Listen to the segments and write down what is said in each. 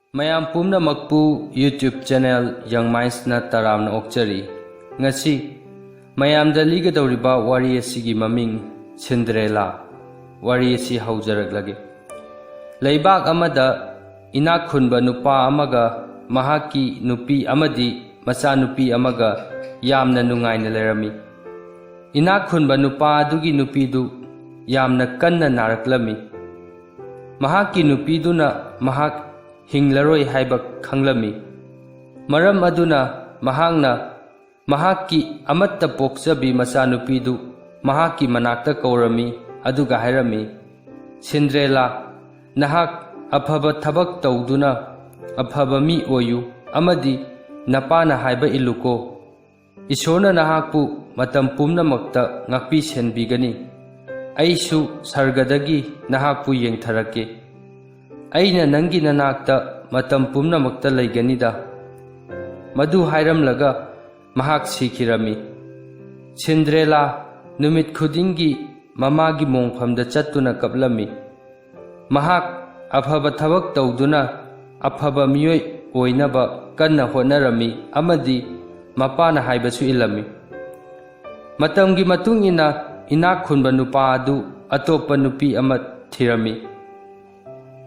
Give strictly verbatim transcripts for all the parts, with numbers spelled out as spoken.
ꯃꯌꯥꯝ ꯄꯨꯝꯅꯃꯛꯄꯨ YouTube channel Young Mindsꯅ ꯇꯔꯥꯝꯅ ꯑꯣꯛꯆꯔꯤ꯫ ꯉꯁꯤ ꯃꯌꯥꯝꯗ ꯂꯤꯒꯗꯧꯔꯤꯕ ꯋꯥꯔꯤ ꯑꯁꯤꯒꯤ ꯃꯃꯤꯡ ꯁꯤꯟꯗ꯭ꯔꯦꯂꯥ꯫ ꯋꯥꯔꯤ ꯑꯁꯤ ꯍꯧꯖꯔꯛꯂꯒꯦ꯫ ꯂꯩꯕꯥꯛ ꯑꯃꯗ ꯏꯅꯥꯛ ꯈꯨꯟꯕ ꯅꯨꯄꯥ ꯑꯃꯒ ꯃꯍꯥꯛꯀꯤ ꯅꯨꯄꯤ ꯑꯃꯗꯤ ꯃꯆꯥꯅꯨꯄꯤ ꯑꯃꯒ ꯌꯥꯝꯅ ꯅꯨꯡꯉꯥꯏꯅ ꯂꯩꯔꯝꯃꯤ꯫ ꯏꯅꯥꯛ ꯈꯨꯟꯕ ꯅꯨꯄꯥ ꯑꯗꯨꯒꯤ ꯅꯨꯄꯤꯗꯨ ꯌꯥꯝꯅ ꯀꯟꯅ ꯅꯥꯔꯛꯂꯝꯃꯤ꯫ ꯃꯍꯥꯛꯀꯤ ꯅꯨꯄꯤꯗꯨꯅ ꯃꯍꯥꯛ ꯍꯤꯡꯂꯔꯣꯏ ꯍꯥꯏꯕ ꯈꯪꯂꯝꯃꯤ꯫ ꯃꯔꯝ ꯑꯗꯨꯅ ꯃꯍꯥꯛꯅ ꯃꯍꯥꯛꯀꯤ ꯑꯃꯠꯇ ꯄꯣꯛꯆꯕꯤ ꯃꯆꯥꯅꯨꯄꯤꯗꯨ ꯃꯍꯥꯛꯀꯤ ꯃꯅꯥꯛꯇ ꯀꯧꯔꯝꯃꯤ, ꯑꯗꯨꯒ ꯍꯥꯏꯔꯝꯃꯤ, "ꯁꯤꯟꯗ꯭ꯔꯦꯂꯥ, ꯅꯍꯥꯛ ꯑꯐꯕ ꯊꯕꯛ ꯇꯧꯗꯨꯅ ꯑꯐꯕ ꯃꯤ ꯑꯣꯏꯌꯨ, ꯑꯃꯗꯤ ꯅꯄꯥꯅ ꯍꯥꯏꯕ ꯏꯜꯂꯨꯀꯣ꯫ ꯏꯁꯣꯔꯅ ꯅꯍꯥꯛꯄꯨ ꯃꯇꯝ ꯄꯨꯝꯅꯃꯛꯇ ꯉꯥꯛꯄꯤ ꯁꯦꯟꯕꯤꯒꯅꯤ꯫ ꯑꯩꯁꯨ ꯁꯔꯒꯗꯒꯤ ꯅꯍꯥꯛꯄꯨ ꯌꯦꯡꯊꯔꯛꯀꯦ꯫ ꯑꯩꯅ ꯅꯪꯒꯤ ꯅꯅꯥꯛꯇ ꯃꯇꯝ ꯄꯨꯝꯅꯃꯛꯇ ꯂꯩꯒꯅꯤꯗ"꯫ ꯃꯗꯨ ꯍꯥꯏꯔꯝꯂꯒ ꯃꯍꯥꯛ ꯁꯤꯈꯤꯔꯝꯃꯤ꯫ ꯁꯤꯟꯗ꯭ꯔꯦꯂꯥ ꯅꯨꯃꯤꯠ ꯈꯨꯗꯤꯡꯒꯤ ꯃꯃꯥꯒꯤ ꯃꯣꯡꯐꯝꯗ ꯆꯠꯇꯨꯅ ꯀꯞꯂꯝꯃꯤ꯫ ꯃꯍꯥꯛ ꯑꯐꯕ ꯊꯕꯛ ꯇꯧꯗꯨꯅ ꯑꯐꯕ ꯃꯤꯑꯣꯏ ꯑꯣꯏꯅꯕ ꯀꯟꯅ ꯍꯣꯠꯅꯔꯝꯃꯤ ꯑꯃꯗꯤ ꯃꯄꯥꯅ ꯍꯥꯏꯕꯁꯨ ꯏꯜꯂꯝꯃꯤ꯫ ꯃꯇꯝꯒꯤ ꯃꯇꯨꯡ ꯏꯟꯅ ꯏꯅꯥꯛ ꯈꯨꯟꯕ ꯅꯨꯄꯥ ꯑꯗꯨ ꯑꯇꯣꯞꯄ ꯅꯨꯄꯤ ꯑꯃ ꯊꯤꯔꯝꯃꯤ꯫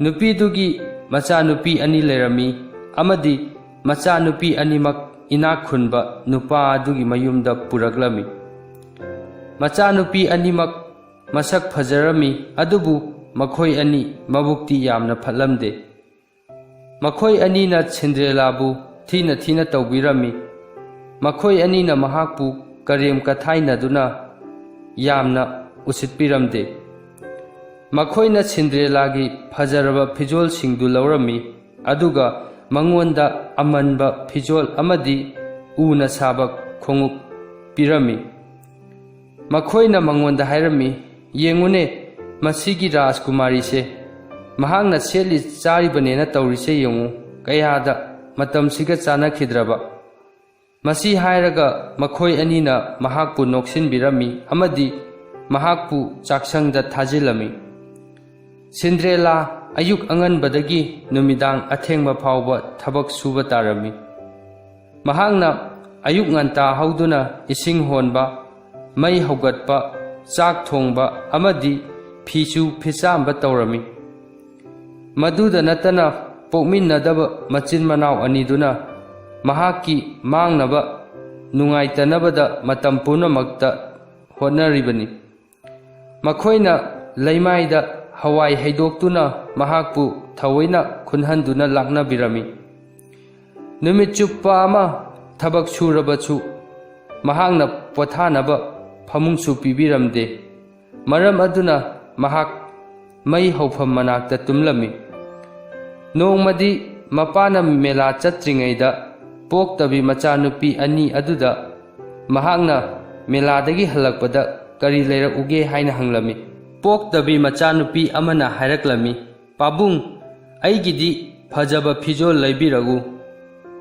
ꯅꯨꯄꯤꯗꯨꯒꯤ ꯃꯆꯥꯅꯨꯄꯤ ꯑꯅꯤ ꯂꯩꯔꯝꯃꯤ ꯑꯃꯗꯤ ꯃꯆꯥꯅꯨꯄꯤ ꯑꯅꯤꯃꯛ ꯏꯅꯥꯛ ꯈꯨꯟꯕ ꯅꯨꯄꯥ ꯑꯗꯨꯒꯤ ꯃꯌꯨꯝꯗ ꯄꯨꯔꯛꯂꯝꯃꯤ꯫ ꯃꯆꯥꯅꯨꯄꯤ ꯑꯅꯤꯃꯛ ꯃꯁꯛ ꯐꯖꯔꯝꯃꯤ, ꯑꯗꯨꯕꯨ ꯃꯈꯣꯏ ꯑꯅꯤ ꯃꯕꯨꯛꯇꯤ ꯌꯥꯝꯅ ꯐꯠꯂꯝꯗꯦ꯫ ꯃꯈꯣꯏ ꯑꯅꯤꯅ ꯁꯤꯟꯗ꯭ꯔꯦꯂꯥꯕꯨ ꯊꯤꯅ ꯊꯤꯅ ꯇꯧꯕꯤꯔꯝꯃꯤ꯫ ꯃꯈꯣꯏ ꯑꯅꯤꯅ ꯃꯍꯥꯛꯄꯨ ꯀꯔꯦꯝ ꯀꯊꯥꯏꯅꯗꯨꯅ ꯌꯥꯝꯅ ꯎꯁꯤꯠꯄꯤꯔꯝꯗꯦ꯫ ꯃꯈꯣꯏꯅ ꯁꯤꯟꯗ꯭ꯔꯦꯂꯥꯒꯤ ꯐꯖꯔꯕ ꯐꯤꯖꯣꯜꯁꯤꯡꯗꯨ ꯂꯧꯔꯝꯃꯤ, ꯑꯗꯨꯒ ꯃꯉꯣꯟꯗ ꯑꯃꯟꯕ ꯐꯤꯖꯣꯜ ꯑꯃꯗꯤ ꯎꯅ ꯁꯥꯕ ꯈꯣꯡꯎꯞ ꯄꯤꯔꯝꯃꯤ꯫ ꯃꯈꯣꯏꯅ ꯃꯉꯣꯟꯗ ꯍꯥꯏꯔꯝꯃꯤ, "ꯌꯦꯡꯉꯨꯅꯦ, ꯃꯁꯤꯒꯤ ꯔꯥꯖꯀꯨꯃꯥꯔꯤꯁꯦ, ꯃꯍꯥꯛꯅ ꯁꯦꯠꯂꯤ ꯆꯥꯔꯤꯕꯅꯦꯅ ꯇꯧꯔꯤꯁꯦ ꯌꯦꯡꯉꯨ, ꯀꯌꯥꯗ ꯃꯇꯝꯁꯤꯒ ꯆꯥꯅꯈꯤꯗ꯭ꯔꯕ!" ꯃꯁꯤ ꯍꯥꯏꯔꯒ ꯃꯈꯣꯏ ꯑꯅꯤꯅ ꯃꯍꯥꯛꯄꯨ ꯅꯣꯛꯁꯤꯟꯕꯤꯔꯝꯃꯤ ꯑꯃꯗꯤ ꯃꯍꯥꯛꯄꯨ ꯆꯥꯛꯁꯪꯗ ꯊꯥꯖꯤꯜꯂꯝꯃꯤ꯫ ꯁꯤꯟꯗ꯭ꯔꯦꯂꯥ ꯑꯌꯨꯛ ꯑꯉꯟꯕꯗꯒꯤ ꯅꯨꯃꯤꯗꯥꯡ ꯑꯊꯦꯡꯕ ꯐꯥꯎꯕ ꯊꯕꯛ ꯁꯨꯕ ꯇꯥꯔꯝꯃꯤ꯫ ꯃꯍꯥꯛꯅ ꯑꯌꯨꯛ ꯉꯟꯇꯥ ꯍꯧꯗꯨꯅ ꯏꯁꯤꯡ ꯍꯣꯟꯕ, ꯃꯩ ꯍꯧꯒꯠꯄ, ꯆꯥꯛ ꯊꯣꯡꯕ ꯑꯃꯗꯤ ꯐꯤꯁꯨ ꯐꯤꯆꯥꯝꯕ ꯇꯧꯔꯝꯃꯤ꯫ ꯃꯗꯨꯗ ꯅꯠꯇꯅ ꯄꯣꯛꯃꯤꯟꯅꯗꯕ ꯃꯆꯤꯟ ꯃꯅꯥꯎ ꯑꯅꯤꯗꯨꯅ ꯃꯍꯥꯛꯀꯤ ꯃꯥꯡꯅꯕ ꯅꯨꯡꯉꯥꯏꯇꯅꯕꯗ ꯃꯇꯝ ꯄꯨꯝꯅꯃꯛꯇ ꯍꯣꯠꯅꯔꯤꯕꯅꯤ꯫ ꯃꯈꯣꯏꯅ ꯂꯩꯃꯥꯏꯗ ꯍꯋꯥꯏ ꯍꯩꯗꯣꯛꯇꯨꯅ ꯃꯍꯥꯛꯄꯨ ꯊꯑꯣꯏꯅ ꯈꯨꯟꯍꯟꯗꯨꯅ ꯂꯥꯛꯅꯕꯤꯔꯝꯃꯤ꯫ ꯅꯨꯃꯤꯠ ꯆꯨꯞꯄ ꯑꯃ ꯊꯕꯛ ꯁꯨꯔꯕꯁꯨ ꯃꯍꯥꯛꯅ ꯄꯣꯊꯥꯅꯕ ꯐꯃꯨꯡꯁꯨ ꯄꯤꯕꯤꯔꯝꯗꯦ꯫ ꯃꯔꯝ ꯑꯗꯨꯅ ꯃꯍꯥꯛ ꯃꯩ ꯍꯧꯐꯝ ꯃꯅꯥꯛꯇ ꯇꯨꯝꯂꯝꯃꯤ꯫ ꯅꯣꯡꯃꯗꯤ ꯃꯄꯥꯅ ꯃꯦꯂꯥ ꯆꯠꯇ꯭ꯔꯤꯉꯩꯗ ꯄꯣꯛꯇꯕꯤ ꯃꯆꯥꯅꯨꯄꯤ ꯑꯅꯤ ꯑꯗꯨꯗ ꯃꯍꯥꯛꯅ ꯃꯦꯂꯥꯗꯒꯤ ꯍꯜꯂꯛꯄꯗ ꯀꯔꯤ ꯂꯩꯔꯛꯎꯒꯦ ꯍꯥꯏꯅ ꯍꯪꯂꯝꯃꯤ꯫ ꯄꯣꯛꯇꯕꯤ ꯃꯆꯥꯅꯨꯄꯤ ꯑꯃꯅ ꯍꯥꯏꯔꯛꯂꯝꯃꯤ, "ꯄꯥꯕꯨꯡ, ꯑꯩꯒꯤꯗꯤ ꯐꯖꯕ ꯐꯤꯖꯣꯜ ꯂꯩꯕꯤꯔꯛꯎ"꯫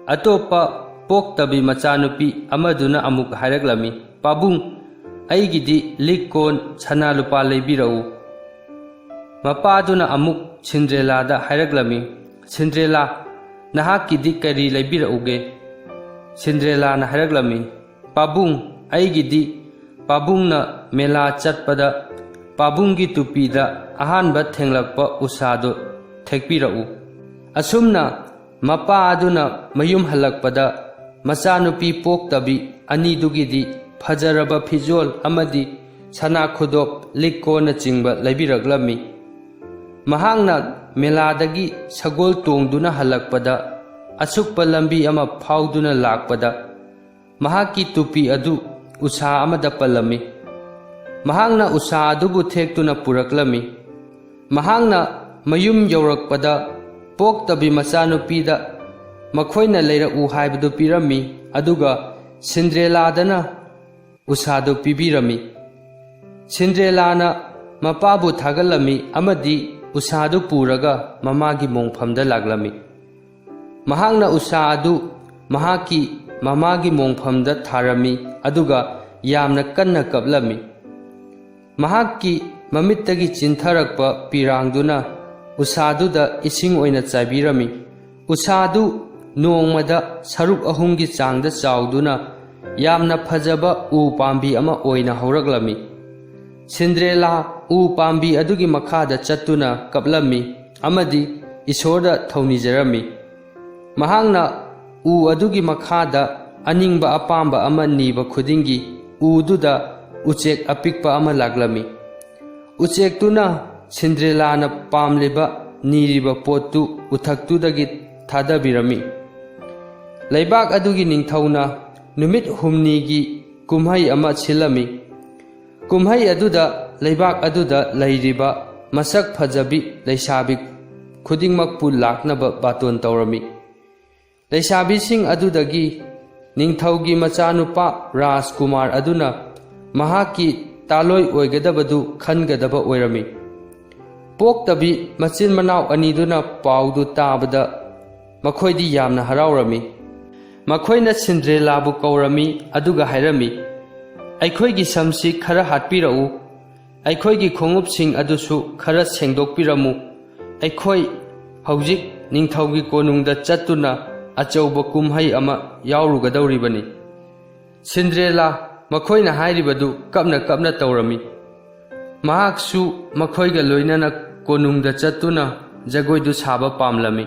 ꯑꯇꯣꯞꯄ ꯄꯣꯛꯇꯕꯤ ꯃꯆꯥꯅꯨꯄꯤ ꯑꯃꯗꯨꯅ ꯑꯃꯨꯛ ꯍꯥꯏꯔꯛꯂꯝꯃꯤ, "ꯄꯥꯕꯨꯡ, ꯑꯩꯒꯤꯗꯤ ꯂꯤꯛ ꯀꯣꯟ ꯁꯅꯥ ꯂꯨꯄꯥ ꯂꯩꯕꯤꯔꯛꯎ"꯫ ꯃꯄꯥꯗꯨꯅ ꯑꯃꯨꯛ ꯁꯤꯟꯗ꯭ꯔꯦꯂꯥꯗ ꯍꯥꯏꯔꯛꯂꯝꯃꯤ, "ꯁꯤꯟꯗ꯭ꯔꯦꯂꯥ, ꯅꯍꯥꯛꯀꯤꯗꯤ ꯀꯔꯤ ꯂꯩꯕꯤꯔꯛꯎꯒꯦ?" ꯁꯤꯟꯗ꯭ꯔꯦꯂꯥꯅ ꯍꯥꯏꯔꯛꯂꯝꯃꯤ, "ꯄꯥꯕꯨꯡ, ꯑꯩꯒꯤꯗꯤ ꯄꯥꯕꯨꯡꯅ ꯃꯦꯂꯥ ꯆꯠꯄꯗ ꯄꯥꯕꯨꯡꯒꯤ ꯇꯨꯄꯤꯗ ꯑꯍꯥꯟꯕ ꯊꯦꯡꯂꯛꯄ ꯎꯁꯥꯗꯨ ꯊꯦꯛꯄꯤꯔꯛꯎ"꯫ ꯑꯁꯨꯝꯅ ꯃꯄꯥ ꯑꯗꯨꯅ ꯃꯌꯨꯝ ꯍꯜꯂꯛꯄꯗ ꯃꯆꯥꯅꯨꯄꯤ ꯄꯣꯛꯇꯕꯤ ꯑꯅꯤꯗꯨꯒꯤꯗꯤ ꯐꯖꯔꯕ ꯐꯤꯖꯣꯜ ꯑꯃꯗꯤ ꯁꯅꯥ ꯈꯨꯗꯣꯞ, ꯂꯤꯛ ꯀꯣꯟꯅꯆꯤꯡꯕ ꯂꯩꯕꯤꯔꯛꯂꯝꯃꯤ꯫ ꯃꯍꯥꯛꯅ ꯃꯦꯂꯥꯗꯒꯤ ꯁꯒꯣꯜ ꯇꯣꯡꯗꯨꯅ ꯍꯜꯂꯛꯄꯗ ꯑꯁꯨꯛꯄ ꯂꯝꯕꯤ ꯑꯃ ꯐꯥꯎꯗꯨꯅ ꯂꯥꯛꯄꯗ ꯃꯍꯥꯛꯀꯤ ꯇꯨꯄꯤ ꯑꯗꯨ ꯎꯁꯥ ꯑꯃꯗ ꯄꯜꯂꯝꯃꯤ꯫ ꯃꯍꯥꯛꯅ ꯎꯁꯥ ꯑꯗꯨꯕꯨ ꯊꯦꯛꯇꯨꯅ ꯄꯨꯔꯛꯂꯝꯃꯤ꯫ ꯃꯍꯥꯛꯅ ꯃꯌꯨꯝ ꯌꯧꯔꯛꯄꯗ ꯄꯣꯛꯇꯕꯤ ꯃꯆꯥꯅꯨꯄꯤꯗ ꯃꯈꯣꯏꯅ ꯂꯩꯔꯛꯎ ꯍꯥꯏꯕꯗꯨ ꯄꯤꯔꯝꯃꯤ, ꯑꯗꯨꯒ ꯁꯤꯟꯗ꯭ꯔꯦꯂꯥꯗꯅ ꯎꯁꯥꯗꯨ ꯄꯤꯕꯤꯔꯝꯃꯤ꯫ ꯁꯤꯟꯗ꯭ꯔꯦꯂꯥꯅ ꯃꯄꯥꯕꯨ ꯊꯥꯒꯠꯂꯝꯃꯤ ꯑꯃꯗꯤ ꯎꯁꯥꯗꯨ ꯄꯨꯔꯒ ꯃꯃꯥꯒꯤ ꯃꯣꯡꯐꯝꯗ ꯂꯥꯛꯂꯝꯃꯤ꯫ ꯃꯍꯥꯛꯅ ꯎꯁꯥ ꯑꯗꯨ ꯃꯍꯥꯛꯀꯤ ꯃꯃꯥꯒꯤ ꯃꯣꯡꯐꯝꯗ ꯊꯥꯔꯝꯃꯤ, ꯑꯗꯨꯒ ꯌꯥꯝꯅ ꯀꯟꯅ ꯀꯞꯂꯝꯃꯤ꯫ ꯃꯍꯥꯛꯀꯤ ꯃꯃꯤꯠꯇꯒꯤ ꯆꯤꯟꯊꯔꯛꯄ ꯄꯤꯔꯥꯡꯗꯨꯅ ꯎꯁꯥꯗꯨꯗ ꯏꯁꯤꯡ ꯑꯣꯏꯅ ꯆꯥꯏꯕꯤꯔꯝꯃꯤ꯫ ꯎꯁꯥꯗꯨ ꯅꯣꯡꯃꯗ ꯁꯔꯨꯛ ꯑꯍꯨꯝꯒꯤ ꯆꯥꯡꯗ ꯆꯥꯎꯗꯨꯅ ꯌꯥꯝꯅ ꯐꯖꯕ ꯎ ꯄꯥꯝꯕꯤ ꯑꯃ ꯑꯣꯏꯅ ꯍꯧꯔꯛꯂꯝꯃꯤ꯫ ꯁꯤꯟꯗ꯭ꯔꯦꯂꯥ ꯎ ꯄꯥꯝꯕꯤ ꯑꯗꯨꯒꯤ ꯃꯈꯥꯗ ꯆꯠꯇꯨꯅ ꯀꯞꯂꯝꯃꯤ ꯑꯃꯗꯤ ꯏꯁꯣꯔꯗ ꯊꯧꯅꯤꯖꯔꯝꯃꯤ꯫ ꯃꯍꯥꯛꯅ ꯎ ꯑꯗꯨꯒꯤ ꯃꯈꯥꯗ ꯑꯅꯤꯡꯕ ꯑꯄꯥꯝꯕ ꯑꯃ ꯅꯤꯕ ꯈꯨꯗꯤꯡꯒꯤ ꯎꯗꯨꯗ ꯎꯆꯦꯛ ꯑꯄꯤꯛꯄ ꯑꯃ ꯂꯥꯛꯂꯝꯃꯤ꯫ ꯎꯆꯦꯛꯇꯨꯅ ꯁꯤꯟꯗ꯭ꯔꯦꯂꯥꯅ ꯄꯥꯝꯂꯤꯕ ꯅꯤꯔꯤꯕ ꯄꯣꯠꯇꯨ ꯎꯊꯛꯇꯨꯗꯒꯤ ꯊꯥꯗꯕꯤꯔꯝꯃꯤ꯫ ꯂꯩꯕꯥꯛ ꯑꯗꯨꯒꯤ ꯅꯤꯡꯊꯧꯅ ꯅꯨꯃꯤꯠ ꯍꯨꯝꯅꯤꯒꯤ ꯀꯨꯝꯍꯩ ꯑꯃ ꯁꯤꯜꯂꯝꯃꯤ꯫ ꯀꯨꯝꯍꯩ ꯑꯗꯨꯗ ꯂꯩꯕꯥꯛ ꯑꯗꯨꯗ ꯂꯩꯔꯤꯕ ꯃꯁꯛ ꯐꯖꯕꯤ ꯂꯩꯁꯥꯕꯤ ꯈꯨꯗꯤꯡꯃꯛꯄꯨ ꯂꯥꯛꯅꯕ ꯕꯥꯇꯣꯟ ꯇꯧꯔꯝꯃꯤ꯫ ꯂꯩꯁꯥꯕꯤꯁꯤꯡ ꯑꯗꯨꯗꯒꯤ ꯅꯤꯡꯊꯧꯒꯤ ꯃꯆꯥꯅꯨꯄꯥ ꯔꯥꯖꯀꯨꯃꯥꯔ ꯑꯗꯨꯅ ꯃꯍꯥꯛꯀꯤ ꯇꯥꯂꯣꯏ ꯑꯣꯏꯒꯗꯕꯗꯨ ꯈꯟꯒꯗꯕ ꯑꯣꯏꯔꯝꯃꯤ꯫ ꯄꯣꯛꯇꯕꯤ ꯃꯆꯤꯟ ꯃꯅꯥꯎ ꯑꯅꯤꯗꯨꯅ ꯄꯥꯎꯗꯨ ꯇꯥꯕꯗ ꯃꯈꯣꯏꯗꯤ ꯌꯥꯝꯅ ꯍꯔꯥꯎꯔꯝꯃꯤ꯫ ꯃꯈꯣꯏꯅ ꯁꯤꯟꯗ꯭ꯔꯦꯂꯥꯕꯨ ꯀꯧꯔꯝꯃꯤ ꯑꯗꯨꯒ ꯍꯥꯏꯔꯝꯃꯤ, "ꯑꯩꯈꯣꯏꯒꯤ ꯁꯝꯁꯤ ꯈꯔ ꯍꯥꯠꯄꯤꯔꯛꯎ, ꯑꯩꯈꯣꯏꯒꯤ ꯈꯣꯡꯎꯞꯁꯤꯡ ꯑꯗꯨꯁꯨ ꯈꯔ ꯁꯦꯡꯗꯣꯛꯄꯤꯔꯝꯃꯨ꯫ ꯑꯩꯈꯣꯏ ꯍꯧꯖꯤꯛ ꯅꯤꯡꯊꯧꯒꯤ ꯀꯣꯅꯨꯡꯗ ꯆꯠꯇꯨꯅ ꯑꯆꯧꯕ ꯀꯨꯝꯍꯩ ꯑꯃ ꯌꯥꯎꯔꯨꯒꯗꯧꯔꯤꯕꯅꯤ꯫" ꯁꯤꯟꯗ꯭ꯔꯦꯂꯥ ꯃꯈꯣꯏꯅ ꯍꯥꯏꯔꯤꯕꯗꯨ ꯀꯞꯅ ꯀꯞꯅ ꯇꯧꯔꯝꯃꯤ꯫ ꯃꯍꯥꯛꯁꯨ ꯃꯈꯣꯏꯒ ꯂꯣꯏꯅꯅ ꯀꯣꯅꯨꯡꯗ ꯆꯠꯇꯨꯅ ꯖꯒꯣꯏꯗꯨ ꯁꯥꯕ ꯄꯥꯝꯂꯝꯃꯤ꯫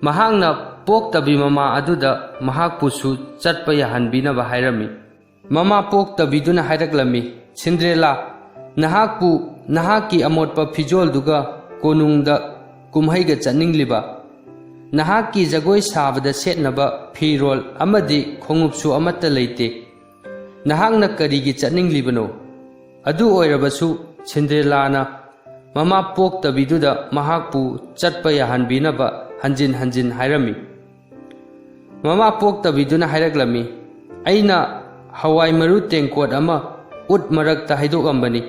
ꯃꯍꯥꯛꯅ ꯄꯣꯛꯇꯕꯤ ꯃꯃꯥ ꯑꯗꯨꯗ ꯃꯍꯥꯛꯄꯨꯁꯨ ꯆꯠꯄ ꯌꯥꯍꯟꯕꯤꯅꯕ ꯍꯥꯏꯔꯝꯃꯤ꯫ ꯃꯃꯥ ꯄꯣꯛꯇꯕꯤꯗꯨꯅ ꯍꯥꯏꯔꯛꯂꯝꯃꯤ, "ꯁꯤꯟꯗ꯭ꯔꯦꯂꯥ, ꯅꯍꯥꯛꯄꯨ ꯅꯍꯥꯛꯀꯤ ꯑꯃꯣꯠꯄ ꯐꯤꯖꯣꯜꯗꯨꯒ ꯀꯣꯅꯨꯡꯗ ꯀꯨꯝꯍꯩꯒ ꯆꯠꯅꯤꯡꯂꯤꯕ? ꯅꯍꯥꯛꯀꯤ ꯖꯒꯣꯏ ꯁꯥꯕꯗ ꯁꯦꯠꯅꯕ ꯐꯤꯔꯣꯜ ꯑꯃꯗꯤ ꯈꯣꯡꯎꯞꯁꯨ ꯑꯃꯠꯇ ꯂꯩꯇꯦ꯫ ꯅꯍꯥꯛꯅ ꯀꯔꯤꯒꯤ ꯆꯠꯅꯤꯡꯂꯤꯕꯅꯣ?" ꯑꯗꯨ ꯑꯣꯏꯔꯕꯁꯨ ꯁꯤꯟꯗ꯭ꯔꯦꯂꯥꯅ ꯃꯃꯥ ꯄꯣꯛꯇꯕꯤꯗꯨꯗ ꯃꯍꯥꯛꯄꯨ ꯆꯠꯄ ꯌꯥꯍꯟꯕꯤꯅꯕ ꯍꯟꯖꯤꯟ ꯍꯟꯖꯤꯟ ꯍꯥꯏꯔꯝꯃꯤ꯫ ꯃꯃꯥ ꯄꯣꯛꯇꯕꯤꯗꯨꯅ ꯍꯥꯏꯔꯛꯂꯝꯃꯤ, "ꯑꯩꯅ ꯍꯋꯥꯏ ꯃꯔꯨ ꯇꯦꯡꯀꯣꯠ ꯑꯃ ꯎꯠ ꯃꯔꯛꯇ ꯍꯩꯗꯣꯛꯑꯝꯕꯅꯤ꯫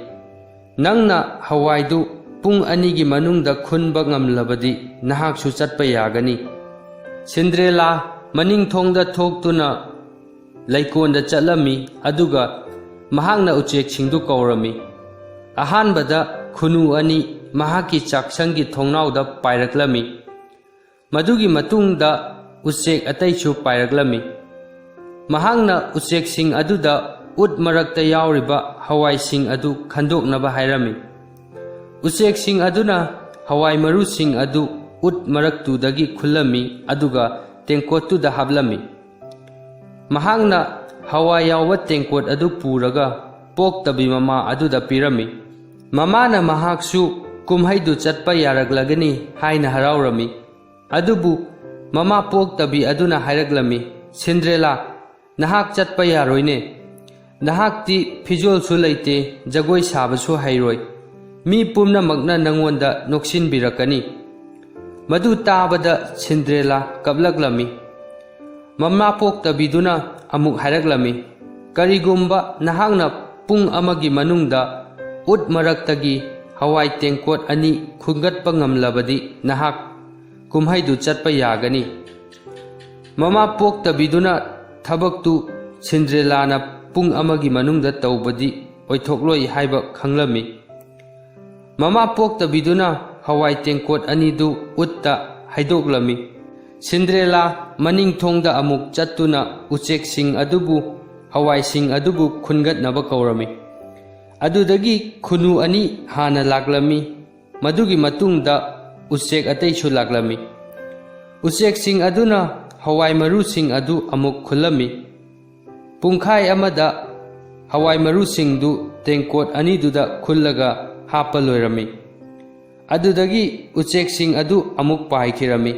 ꯅꯪꯅ ꯍꯋꯥꯏꯗꯨ ꯄꯨꯡ ꯑꯅꯤꯒꯤ ꯃꯅꯨꯡꯗ ꯈꯨꯟꯕ ꯉꯝꯂꯕꯗꯤ ꯅꯍꯥꯛꯁꯨ ꯆꯠꯄ ꯌꯥꯒꯅꯤ꯫" ꯁꯤꯟꯗ꯭ꯔꯦꯂꯥ ꯃꯅꯤꯡ ꯊꯣꯡꯗ ꯊꯣꯛꯇꯨꯅ ꯂꯩꯀꯣꯟꯗ ꯆꯠꯂꯝꯃꯤ, ꯑꯗꯨꯒ ꯃꯍꯥꯛꯅ ꯎꯆꯦꯛꯁꯤꯡꯗꯨ ꯀꯧꯔꯝꯃꯤ꯫ ꯑꯍꯥꯟꯕꯗ ꯈꯨꯅꯨ ꯑꯅꯤ, ꯃꯍꯥꯛꯀꯤ ꯆꯥꯛꯁꯪꯒꯤ ꯊꯣꯡꯅꯥꯎꯗ ꯄꯥꯏꯔꯛꯂꯝꯃꯤ꯫ ꯃꯗꯨꯒꯤ ꯃꯇꯨꯡꯗ ꯎꯆꯦꯛ ꯑꯇꯩꯁꯨ ꯄꯥꯏꯔꯛꯂꯝꯃꯤ꯫ ꯃꯍꯥꯛꯅ ꯎꯆꯦꯛꯁꯤꯡ ꯑꯗꯨꯗ ꯎꯠ ꯃꯔꯛꯇ ꯌꯥꯎꯔꯤꯕ ꯍꯋꯥꯏꯁꯤꯡ ꯑꯗꯨ ꯈꯟꯗꯣꯛꯅꯕ ꯍꯥꯏꯔꯝꯃꯤ꯫ ꯎꯆꯦꯛꯁꯤꯡ ꯑꯗꯨꯅ ꯍꯋꯥꯏ ꯃꯔꯨꯁꯤꯡ ꯑꯗꯨ ꯎꯠ ꯃꯔꯛꯇꯨꯗꯒꯤ ꯈꯨꯜꯂꯝꯃꯤ, ꯑꯗꯨꯒ ꯇꯦꯡꯀꯣꯠꯇꯨꯗ ꯍꯥꯞꯂꯝꯃꯤ꯫ ꯃꯍꯥꯛꯅ ꯍꯋꯥꯏ ꯌꯥꯎꯕ ꯇꯦꯡꯀꯣꯠ ꯑꯗꯨ ꯄꯨꯔꯒ ꯄꯣꯛꯇꯕꯤ ꯃꯃꯥ ꯑꯗꯨꯗ ꯄꯤꯔꯝꯃꯤ꯫ ꯃꯃꯥꯅ ꯃꯍꯥꯛꯁꯨ ꯀꯨꯝꯍꯩꯗꯨ ꯆꯠꯄ ꯌꯥꯔꯛꯂꯒꯅꯤ ꯍꯥꯏꯅ ꯍꯔꯥꯎꯔꯝꯃꯤ꯫ ꯑꯗꯨꯕꯨ ꯃꯃꯥ ꯄꯣꯛꯇꯕꯤ ꯑꯗꯨꯅ ꯍꯥꯏꯔꯛꯂꯝꯃꯤ, "ꯁꯤꯟꯗ꯭ꯔꯦꯂꯥ, ꯅꯍꯥꯛ ꯆꯠꯄ ꯌꯥꯔꯣꯏꯅꯦ꯫ ꯅꯍꯥꯛꯇꯤ ꯐꯤꯖꯣꯜꯁꯨ ꯂꯩꯇꯦ, ꯖꯒꯣꯏ ꯁꯥꯕꯁꯨ ꯍꯩꯔꯣꯏ꯫ ꯃꯤ ꯄꯨꯝꯅꯃꯛꯅ ꯅꯪꯉꯣꯟꯗ ꯅꯣꯛꯁꯤꯟꯕꯤꯔꯛꯀꯅꯤ꯫" ꯃꯗꯨ ꯇꯥꯕꯗ ꯁꯤꯟꯗ꯭ꯔꯦꯂꯥ ꯀꯞꯂꯛꯂꯝꯃꯤ꯫ ꯃꯃꯥ ꯄꯣꯛꯇꯕꯤꯗꯨꯅ ꯑꯃꯨꯛ ꯍꯥꯏꯔꯛꯂꯝꯃꯤ, "ꯀꯔꯤꯒꯨꯝꯕ ꯅꯍꯥꯛꯅ ꯄꯨꯡ ꯑꯃꯒꯤ ꯃꯅꯨꯡꯗ ꯎꯠ ꯃꯔꯛꯇꯒꯤ ꯍꯋꯥꯏ ꯇꯦꯡꯀꯣꯠ ꯑꯅꯤ ꯈꯨꯟꯒꯠꯄ ꯉꯝꯂꯕꯗꯤ ꯅꯍꯥꯛ ꯀꯨꯝꯍꯩꯗꯨ ꯆꯠꯄ ꯌꯥꯒꯅꯤ꯫" ꯃꯃꯥ ꯄꯣꯛꯇꯕꯤꯗꯨꯅ ꯊꯕꯛꯇꯨ ꯁꯤꯟꯗ꯭ꯔꯦꯂꯥꯅ ꯄꯨꯡ ꯑꯃꯒꯤ ꯃꯅꯨꯡꯗ ꯇꯧꯕꯗꯤ ꯑꯣꯏꯊꯣꯛꯂꯣꯏ ꯍꯥꯏꯕ ꯈꯪꯂꯝꯃꯤ꯫ ꯃꯃꯥ ꯄꯣꯛꯇꯕꯤꯗꯨꯅ ꯍꯋꯥꯏ ꯇꯦꯡꯀꯣꯠ ꯑꯅꯤꯗꯨ ꯎꯠꯇ ꯍꯩꯗꯣꯛꯂꯝꯃꯤ꯫ ꯁꯤꯟꯗ꯭ꯔꯦꯂꯥ ꯃꯅꯤꯡ ꯊꯣꯡꯗ ꯑꯃꯨꯛ ꯆꯠꯇꯨꯅ ꯎꯆꯦꯛꯁꯤꯡ ꯑꯗꯨꯕꯨ, ꯍꯋꯥꯏꯁꯤꯡ ꯑꯗꯨꯕꯨ ꯈꯨꯟꯒꯠꯅꯕ ꯀꯧꯔꯝꯃꯤ꯫ ꯑꯗꯨꯗꯒꯤ ꯈꯨꯅꯨ ꯑꯅꯤ ꯍꯥꯟꯅ ꯂꯥꯛꯂꯝꯃꯤ꯫ ꯃꯗꯨꯒꯤ ꯃꯇꯨꯡꯗ ꯎꯆꯦꯛ ꯑꯇꯩꯁꯨ ꯂꯥꯛꯂꯝꯃꯤ꯫ ꯎꯆꯦꯛꯁꯤꯡ ꯑꯗꯨꯅ ꯍꯋꯥꯏ ꯃꯔꯨꯁꯤꯡ ꯑꯗꯨ ꯑꯃꯨꯛ ꯈꯨꯜꯂꯝꯃꯤ꯫ ꯄꯨꯡꯈꯥꯏ ꯑꯃꯗ ꯍꯋꯥꯏ ꯃꯔꯨꯁꯤꯡꯗꯨ ꯇꯦꯡꯀꯣꯠ ꯑꯅꯤꯗꯨꯗ ꯈꯨꯜꯂꯒ ꯍꯥꯞꯄ ꯂꯣꯏꯔꯝꯃꯤ꯫ ꯑꯗꯨꯗꯒꯤ ꯎꯆꯦꯛꯁꯤꯡ ꯑꯗꯨ ꯑꯃꯨꯛ ꯄꯥꯏꯈꯤꯔꯝꯃꯤ꯫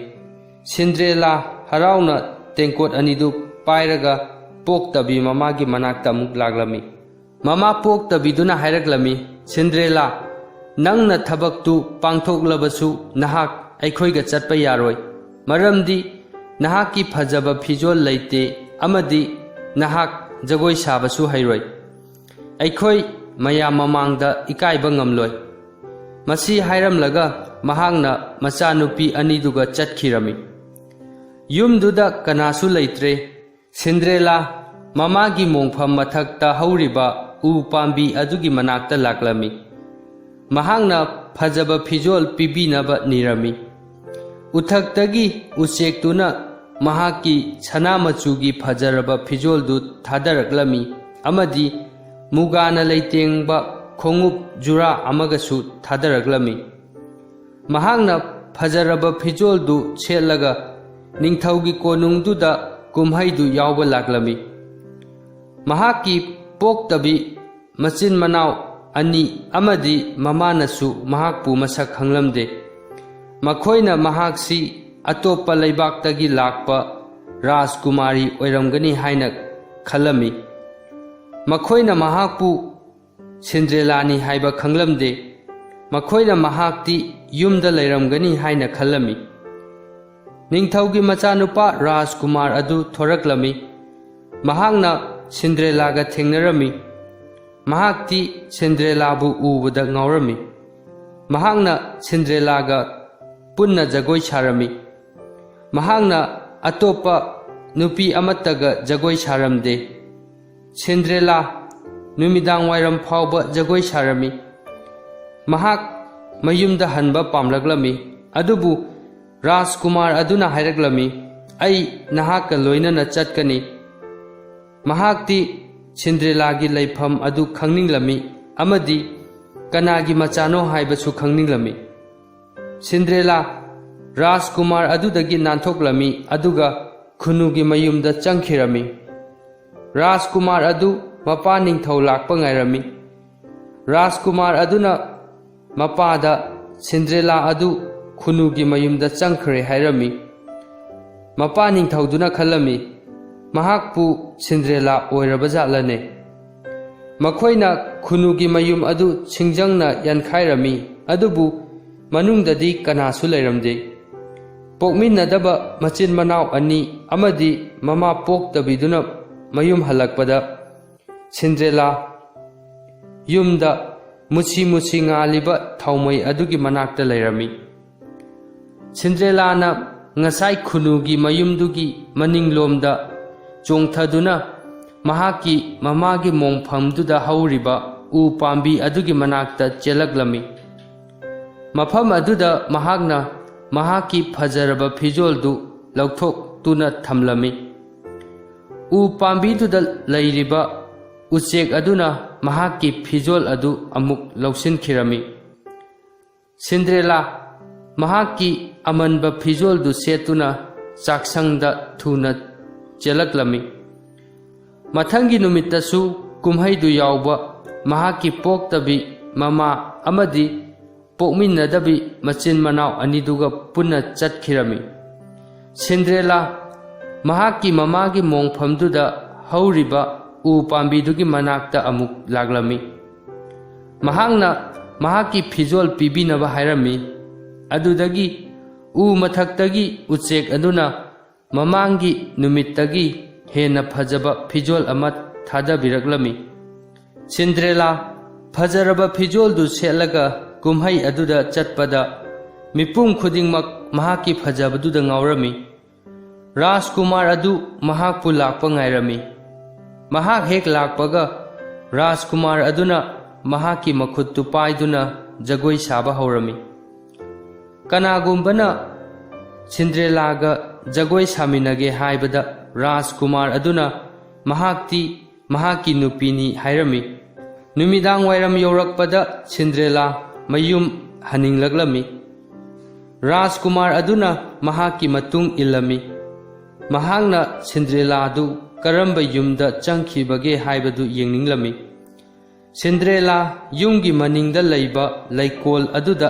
ꯁꯤꯟꯗ꯭ꯔꯦꯂꯥ ꯍꯔꯥꯎꯅ ꯇꯦꯡꯀꯣꯠ ꯑꯅꯤꯗꯨ ꯄꯥꯏꯔꯒ ꯄꯣꯛꯇꯕꯤ ꯃꯃꯥꯒꯤ ꯃꯅꯥꯛꯇ ꯑꯃꯨꯛ ꯂꯥꯛꯂꯝꯃꯤ꯫ ꯃꯃꯥ ꯄꯣꯛꯇꯕꯤꯗꯨꯅ ꯍꯥꯏꯔꯛꯂꯝꯃꯤ, "ꯁꯤꯟꯗ꯭ꯔꯦꯂꯥ, ꯅꯪꯅ ꯊꯕꯛꯇꯨ ꯄꯥꯡꯊꯣꯛꯂꯕꯁꯨ ꯅꯍꯥꯛ ꯑꯩꯈꯣꯏꯒ ꯆꯠꯄ ꯌꯥꯔꯣꯏ꯫ ꯃꯔꯝꯗꯤ ꯅꯍꯥꯛꯀꯤ ꯐꯖꯕ ꯐꯤꯖꯣꯜ ꯂꯩꯇꯦ ꯑꯃꯗꯤ ꯅꯍꯥꯛ ꯖꯒꯣꯏ ꯁꯥꯕꯁꯨ ꯍꯩꯔꯣꯏ꯫ ꯑꯩꯈꯣꯏ ꯃꯌꯥꯝ ꯃꯃꯥꯡꯗ ꯏꯀꯥꯏꯕ ꯉꯝꯂꯣꯏ꯫" ꯃꯁꯤ ꯍꯥꯏꯔꯝꯂꯒ ꯃꯍꯥꯛꯅ ꯃꯆꯥꯅꯨꯄꯤ ꯑꯅꯤꯗꯨꯒ ꯆꯠꯈꯤꯔꯝꯃꯤ꯫ ꯌꯨꯝꯗꯨꯗ ꯀꯅꯥꯁꯨ ꯂꯩꯇ꯭ꯔꯦ꯫ ꯁꯤꯟꯗ꯭ꯔꯦꯂꯥ ꯃꯃꯥꯒꯤ ꯃꯣꯡꯐꯝ ꯃꯊꯛꯇ ꯍꯧꯔꯤꯕ ꯎ ꯄꯥꯝꯕꯤ ꯑꯗꯨꯒꯤ ꯃꯅꯥꯛꯇ ꯂꯥꯛꯂꯝꯃꯤ꯫ ꯃꯍꯥꯛꯅ ꯐꯖꯕ ꯐꯤꯖꯣꯜ ꯄꯤꯕꯤꯅꯕ ꯅꯤꯔꯝꯃꯤ꯫ ꯎꯊꯛꯇꯒꯤ ꯎꯆꯦꯛꯇꯨꯅ ꯃꯍꯥꯛꯀꯤ ꯁꯅꯥ ꯃꯆꯨꯒꯤ ꯐꯖꯔꯕ ꯐꯤꯖꯣꯜꯗꯨ ꯊꯥꯗꯔꯛꯂꯝꯃꯤ ꯑꯃꯗꯤ ꯃꯨꯒꯥꯅ ꯂꯩꯇꯦꯡꯕ ꯈꯣꯡꯎꯞ ꯖꯨꯔꯥ ꯑꯃꯒꯁꯨ ꯊꯥꯗꯔꯛꯂꯝꯃꯤ꯫ ꯃꯍꯥꯛꯅ ꯐꯖꯔꯕ ꯐꯤꯖꯣꯜꯗꯨ ꯁꯦꯠꯂꯒ ꯅꯤꯡꯊꯧꯒꯤ ꯀꯣꯅꯨꯡꯗꯨꯗ ꯀꯨꯝꯍꯩꯗꯨ ꯌꯥꯎꯕ ꯂꯥꯛꯂꯝꯃꯤ꯫ ꯃꯍꯥꯛꯀꯤ ꯄꯣꯛꯇꯕꯤ ꯃꯆꯤꯟ ꯃꯅꯥꯎ ꯑꯅꯤ ꯑꯃꯗꯤ ꯃꯃꯥꯅꯁꯨ ꯃꯍꯥꯛꯄꯨ ꯃꯁꯛ ꯈꯪꯂꯝꯗꯦ꯫ ꯃꯈꯣꯏꯅ ꯃꯍꯥꯛꯁꯤ ꯑꯇꯣꯞꯄ ꯂꯩꯕꯥꯛꯇꯒꯤ ꯂꯥꯛꯄ ꯔꯥꯖꯀꯨꯃꯥꯔꯤ ꯑꯣꯏꯔꯝꯒꯅꯤ ꯍꯥꯏꯅ ꯈꯜꯂꯝꯃꯤ꯫ ꯃꯈꯣꯏꯅ ꯃꯍꯥꯛꯄꯨ ꯁꯤꯟꯗ꯭ꯔꯦꯂꯥꯅꯤ ꯍꯥꯏꯕ ꯈꯪꯂꯝꯗꯦ꯫ ꯃꯈꯣꯏꯅ ꯃꯍꯥꯛꯇꯤ ꯌꯨꯝꯗ ꯂꯩꯔꯝꯒꯅꯤ ꯍꯥꯏꯅ ꯈꯜꯂꯝꯃꯤ꯫ ꯅꯤꯡꯊꯧꯒꯤ ꯃꯆꯥꯅꯨꯄꯥ ꯔꯥꯖꯀꯨꯃꯥꯔ ꯑꯗꯨ ꯊꯣꯔꯛꯂꯝꯃꯤ꯫ ꯃꯍꯥꯛꯅ ꯁꯤꯟꯗ꯭ꯔꯦꯂꯥꯒ ꯊꯦꯡꯅꯔꯝꯃꯤ꯫ ꯃꯍꯥꯛꯇꯤ ꯁꯤꯟꯗ꯭ꯔꯦꯂꯥꯕꯨ ꯎꯕꯗ ꯉꯥꯎꯔꯝꯃꯤ꯫ ꯃꯍꯥꯛꯅ ꯁꯤꯟꯗ꯭ꯔꯦꯂꯥꯒ ꯄꯨꯟꯅ ꯖꯒꯣꯏ ꯁꯥꯔꯝꯃꯤ꯫ ꯃꯍꯥꯛꯅ ꯑꯇꯣꯞꯄ ꯅꯨꯄꯤ ꯑꯃꯠꯇꯒ ꯖꯒꯣꯏ ꯁꯥꯔꯝꯗꯦ꯫ ꯁꯤꯟꯗ꯭ꯔꯦꯂꯥ ꯅꯨꯃꯤꯗꯥꯡ ꯋꯥꯏꯔꯝ ꯐꯥꯎꯕ ꯖꯒꯣꯏ ꯁꯥꯔꯝꯃꯤ꯫ ꯃꯍꯥꯛ ꯃꯌꯨꯝꯗ ꯍꯟꯕ ꯄꯥꯝꯂꯛꯂꯝꯃꯤ꯫ ꯑꯗꯨꯕꯨ ꯔꯥꯖꯀꯨꯃꯥꯔ ꯑꯗꯨꯅ ꯍꯥꯏꯔꯛꯂꯝꯃꯤ, "ꯑꯩ ꯅꯍꯥꯛꯀ ꯂꯣꯏꯅꯅ ꯆꯠꯀꯅꯤ"꯫ ꯃꯍꯥꯛꯇꯤ ꯁꯤꯟꯗ꯭ꯔꯦꯂꯥꯒꯤ ꯂꯩꯐꯝ ꯑꯗꯨ ꯈꯪꯅꯤꯡꯂꯝꯃꯤ ꯑꯃꯗꯤ ꯀꯅꯥꯒꯤ ꯃꯆꯥꯅꯣ ꯍꯥꯏꯕꯁꯨ ꯈꯪꯅꯤꯡꯂꯝꯃꯤ꯫ ꯁꯤꯟꯗ꯭ꯔꯦꯂꯥ ꯔꯥꯖꯀꯨꯃꯥꯔ ꯑꯗꯨꯗꯒꯤ ꯅꯥꯟꯊꯣꯛꯂꯝꯃꯤ ꯑꯗꯨꯒ ꯈꯨꯅꯨꯒꯤ ꯃꯌꯨꯝꯗ ꯆꯪꯈꯤꯔꯝꯃꯤ꯫ ꯔꯥꯖꯀꯨꯃꯥꯔ ꯑꯗꯨ ꯃꯄꯥ ꯅꯤꯡꯊꯧ ꯂꯥꯛꯄ ꯉꯥꯏꯔꯝꯃꯤ꯫ ꯔꯥꯖꯀꯨꯃꯥꯔ ꯑꯗꯨꯅ ꯃꯄꯥꯗ ꯁꯤꯟꯗ꯭ꯔꯦꯂꯥ ꯑꯗꯨ ꯈꯨꯅꯨꯒꯤ ꯃꯌꯨꯝꯗ ꯆꯪꯈ꯭ꯔꯦ ꯍꯥꯏꯔꯝꯃꯤ꯫ ꯃꯄꯥ ꯅꯤꯡꯊꯧꯗꯨꯅ ꯈꯜꯂꯝꯃꯤ, "ꯃꯍꯥꯛꯄꯨ ꯁꯤꯟꯗ꯭ꯔꯦꯂꯥ ꯑꯣꯏꯔꯕ ꯖꯥꯠꯂꯅꯦ?" ꯃꯈꯣꯏꯅ ꯈꯨꯅꯨꯒꯤ ꯃꯌꯨꯝ ꯑꯗꯨ ꯁꯤꯡꯖꯪꯅ ꯌꯥꯟꯈꯥꯏꯔꯝꯃꯤ, ꯑꯗꯨꯕꯨ ꯃꯅꯨꯡꯗꯗꯤ ꯀꯅꯥꯁꯨ ꯂꯩꯔꯝꯗꯦ꯫ ꯄꯣꯛꯃꯤꯟꯅꯗꯕ ꯃꯆꯤꯟ ꯃꯅꯥꯎ ꯑꯅꯤ ꯑꯃꯗꯤ ꯃꯃꯥ ꯄꯣꯛꯇꯕꯤꯗꯨꯅ ꯃꯌꯨꯝ ꯍꯜꯂꯛꯄꯗ ꯁꯤꯟꯗ꯭ꯔꯦꯂꯥ ꯌꯨꯝꯗ ꯃꯨꯁꯤ ꯃꯨꯁꯤ ꯉꯥꯜꯂꯤꯕ ꯊꯥꯎꯃꯩ ꯑꯗꯨꯒꯤ ꯃꯅꯥꯛꯇ ꯂꯩꯔꯝꯃꯤ꯫ ꯁꯤꯟꯗ꯭ꯔꯦꯂꯥꯅ ꯉꯁꯥꯏ ꯈꯨꯅꯨꯒꯤ ꯃꯌꯨꯝꯗꯨꯒꯤ ꯃꯅꯤꯡꯂꯣꯝꯗ ꯆꯣꯡꯊꯗꯨꯅ ꯃꯍꯥꯛꯀꯤ ꯃꯃꯥꯒꯤ ꯃꯣꯡꯐꯝꯗꯨꯗ ꯍꯧꯔꯤꯕ ꯎ ꯄꯥꯝꯕꯤ ꯑꯗꯨꯒꯤ ꯃꯅꯥꯛꯇ ꯆꯦꯜꯂꯛꯂꯝꯃꯤ꯫ ꯃꯐꯝ ꯑꯗꯨꯗ ꯃꯍꯥꯛꯅ ꯃꯍꯥꯛꯀꯤ ꯐꯖꯔꯕ ꯐꯤꯖꯣꯜꯗꯨ ꯂꯧꯊꯣꯛꯇꯨꯅ ꯊꯝꯂꯝꯃꯤ꯫ ꯎ ꯄꯥꯝꯕꯤꯗꯨꯗ ꯂꯩꯔꯤꯕ ꯎꯆꯦꯛ ꯑꯗꯨꯅ ꯃꯍꯥꯛꯀꯤ ꯐꯤꯖꯣꯜ ꯑꯗꯨ ꯑꯃꯨꯛ ꯂꯧꯁꯤꯟꯈꯤꯔꯝꯃꯤ꯫ ꯁꯤꯟꯗ꯭ꯔꯦꯂꯥ ꯃꯍꯥꯛꯀꯤ ꯑꯃꯟꯕ ꯐꯤꯖꯣꯜꯗꯨ ꯁꯦꯠꯇꯨꯅ ꯆꯥꯛꯁꯪꯗ ꯊꯨꯅ ꯆꯦꯜꯂꯛꯂꯝꯃꯤ꯫ ꯃꯊꯪꯒꯤ ꯅꯨꯃꯤꯠꯇꯁꯨ ꯀꯨꯝꯍꯩꯗꯨ ꯌꯥꯎꯕ ꯃꯍꯥꯛꯀꯤ ꯄꯣꯛꯇꯕꯤ ꯃꯃꯥ ꯑꯃꯗꯤ ꯄꯣꯛꯃꯤꯟꯅꯗꯕꯤ ꯃꯆꯤꯟ ꯃꯅꯥꯎ ꯑꯅꯤꯗꯨꯒ ꯄꯨꯟꯅ ꯆꯠꯈꯤꯔꯝꯃꯤ꯫ ꯁꯤꯟꯗ꯭ꯔꯦꯂꯥ ꯃꯍꯥꯛꯀꯤ ꯃꯃꯥꯒꯤ ꯃꯣꯡꯐꯝꯗꯨꯗ ꯍꯧꯔꯤꯕ ꯎ ꯄꯥꯝꯕꯤꯗꯨꯒꯤ ꯃꯅꯥꯛꯇ ꯑꯃꯨꯛ ꯂꯥꯛꯂꯝꯃꯤ꯫ ꯃꯍꯥꯛꯅ ꯃꯍꯥꯛꯀꯤ ꯐꯤꯖꯣꯜ ꯄꯤꯕꯤꯅꯕ ꯍꯥꯏꯔꯝꯃꯤ꯫ ꯑꯗꯨꯗꯒꯤ ꯎ ꯃꯊꯛꯇꯒꯤ ꯎꯆꯦꯛ ꯑꯗꯨꯅ ꯃꯃꯥꯡꯒꯤ ꯅꯨꯃꯤꯠꯇꯒꯤ ꯍꯦꯟꯅ ꯐꯖꯕ ꯐꯤꯖꯣꯜ ꯑꯃ ꯊꯥꯗꯕꯤꯔꯛꯂꯝꯃꯤ꯫ ꯁꯤꯟꯗ꯭ꯔꯦꯂꯥ ꯐꯖꯔꯕ ꯐꯤꯖꯣꯜꯗꯨ ꯁꯦꯠꯂꯒ ꯀꯨꯝꯍꯩ ꯑꯗꯨꯗ ꯆꯠꯄꯗ ꯃꯤꯄꯨꯝ ꯈꯨꯗꯤꯡꯃꯛ ꯃꯍꯥꯛꯀꯤ ꯐꯖꯕꯗꯨꯗ ꯉꯥꯎꯔꯝꯃꯤ꯫ ꯔꯥꯖꯀꯨꯃꯥꯔ ꯑꯗꯨ ꯃꯍꯥꯛꯄꯨ ꯂꯥꯛꯄ ꯉꯥꯏꯔꯝꯃꯤ꯫ ꯃꯍꯥꯛ ꯍꯦꯛ ꯂꯥꯛꯄꯒ ꯔꯥꯖꯀꯨꯃꯥꯔ ꯑꯗꯨꯅ ꯃꯍꯥꯛꯀꯤ ꯃꯈꯨꯠꯇꯨ ꯄꯥꯏꯗꯨꯅ ꯖꯒꯣꯏ ꯁꯥꯕ ꯍꯧꯔꯝꯃꯤ꯫ ꯀꯅꯥꯒꯨꯝꯕꯅ ꯁꯤꯟꯗ꯭ꯔꯦꯂꯥꯒ ꯖꯒꯣꯏ ꯁꯥꯃꯤꯟꯅꯒꯦ ꯍꯥꯏꯕꯗ ꯔꯥꯖꯀꯨꯃꯥꯔ ꯑꯗꯨꯅ ꯃꯍꯥꯛꯇꯤ ꯃꯍꯥꯛꯀꯤ ꯅꯨꯄꯤꯅꯤ ꯍꯥꯏꯔꯝꯃꯤ꯫ ꯅꯨꯃꯤꯗꯥꯡ ꯋꯥꯏꯔꯝ ꯌꯧꯔꯛꯄꯗ ꯁꯤꯟꯗ꯭ꯔꯦꯂꯥ ꯃꯌꯨꯝ ꯍꯟꯅꯤꯡꯂꯛꯂꯝꯃꯤ꯫ ꯔꯥꯖꯀꯨꯃꯥꯔ ꯑꯗꯨꯅ ꯃꯍꯥꯛꯀꯤ ꯃꯇꯨꯡ ꯏꯜꯂꯝꯃꯤ꯫ ꯃꯍꯥꯛꯅ ꯁꯤꯟꯗ꯭ꯔꯦꯂꯥꯗꯨ ꯀꯔꯝꯕ ꯌꯨꯝꯗ ꯆꯪꯈꯤꯕꯒꯦ ꯍꯥꯏꯕꯗꯨ ꯌꯦꯡꯅꯤꯡꯂꯝꯃꯤ꯫ ꯁꯤꯟꯗ꯭ꯔꯦꯂꯥ ꯌꯨꯝꯒꯤ ꯃꯅꯤꯡꯗ ꯂꯩꯕ ꯂꯩꯀꯣꯜ ꯑꯗꯨꯗ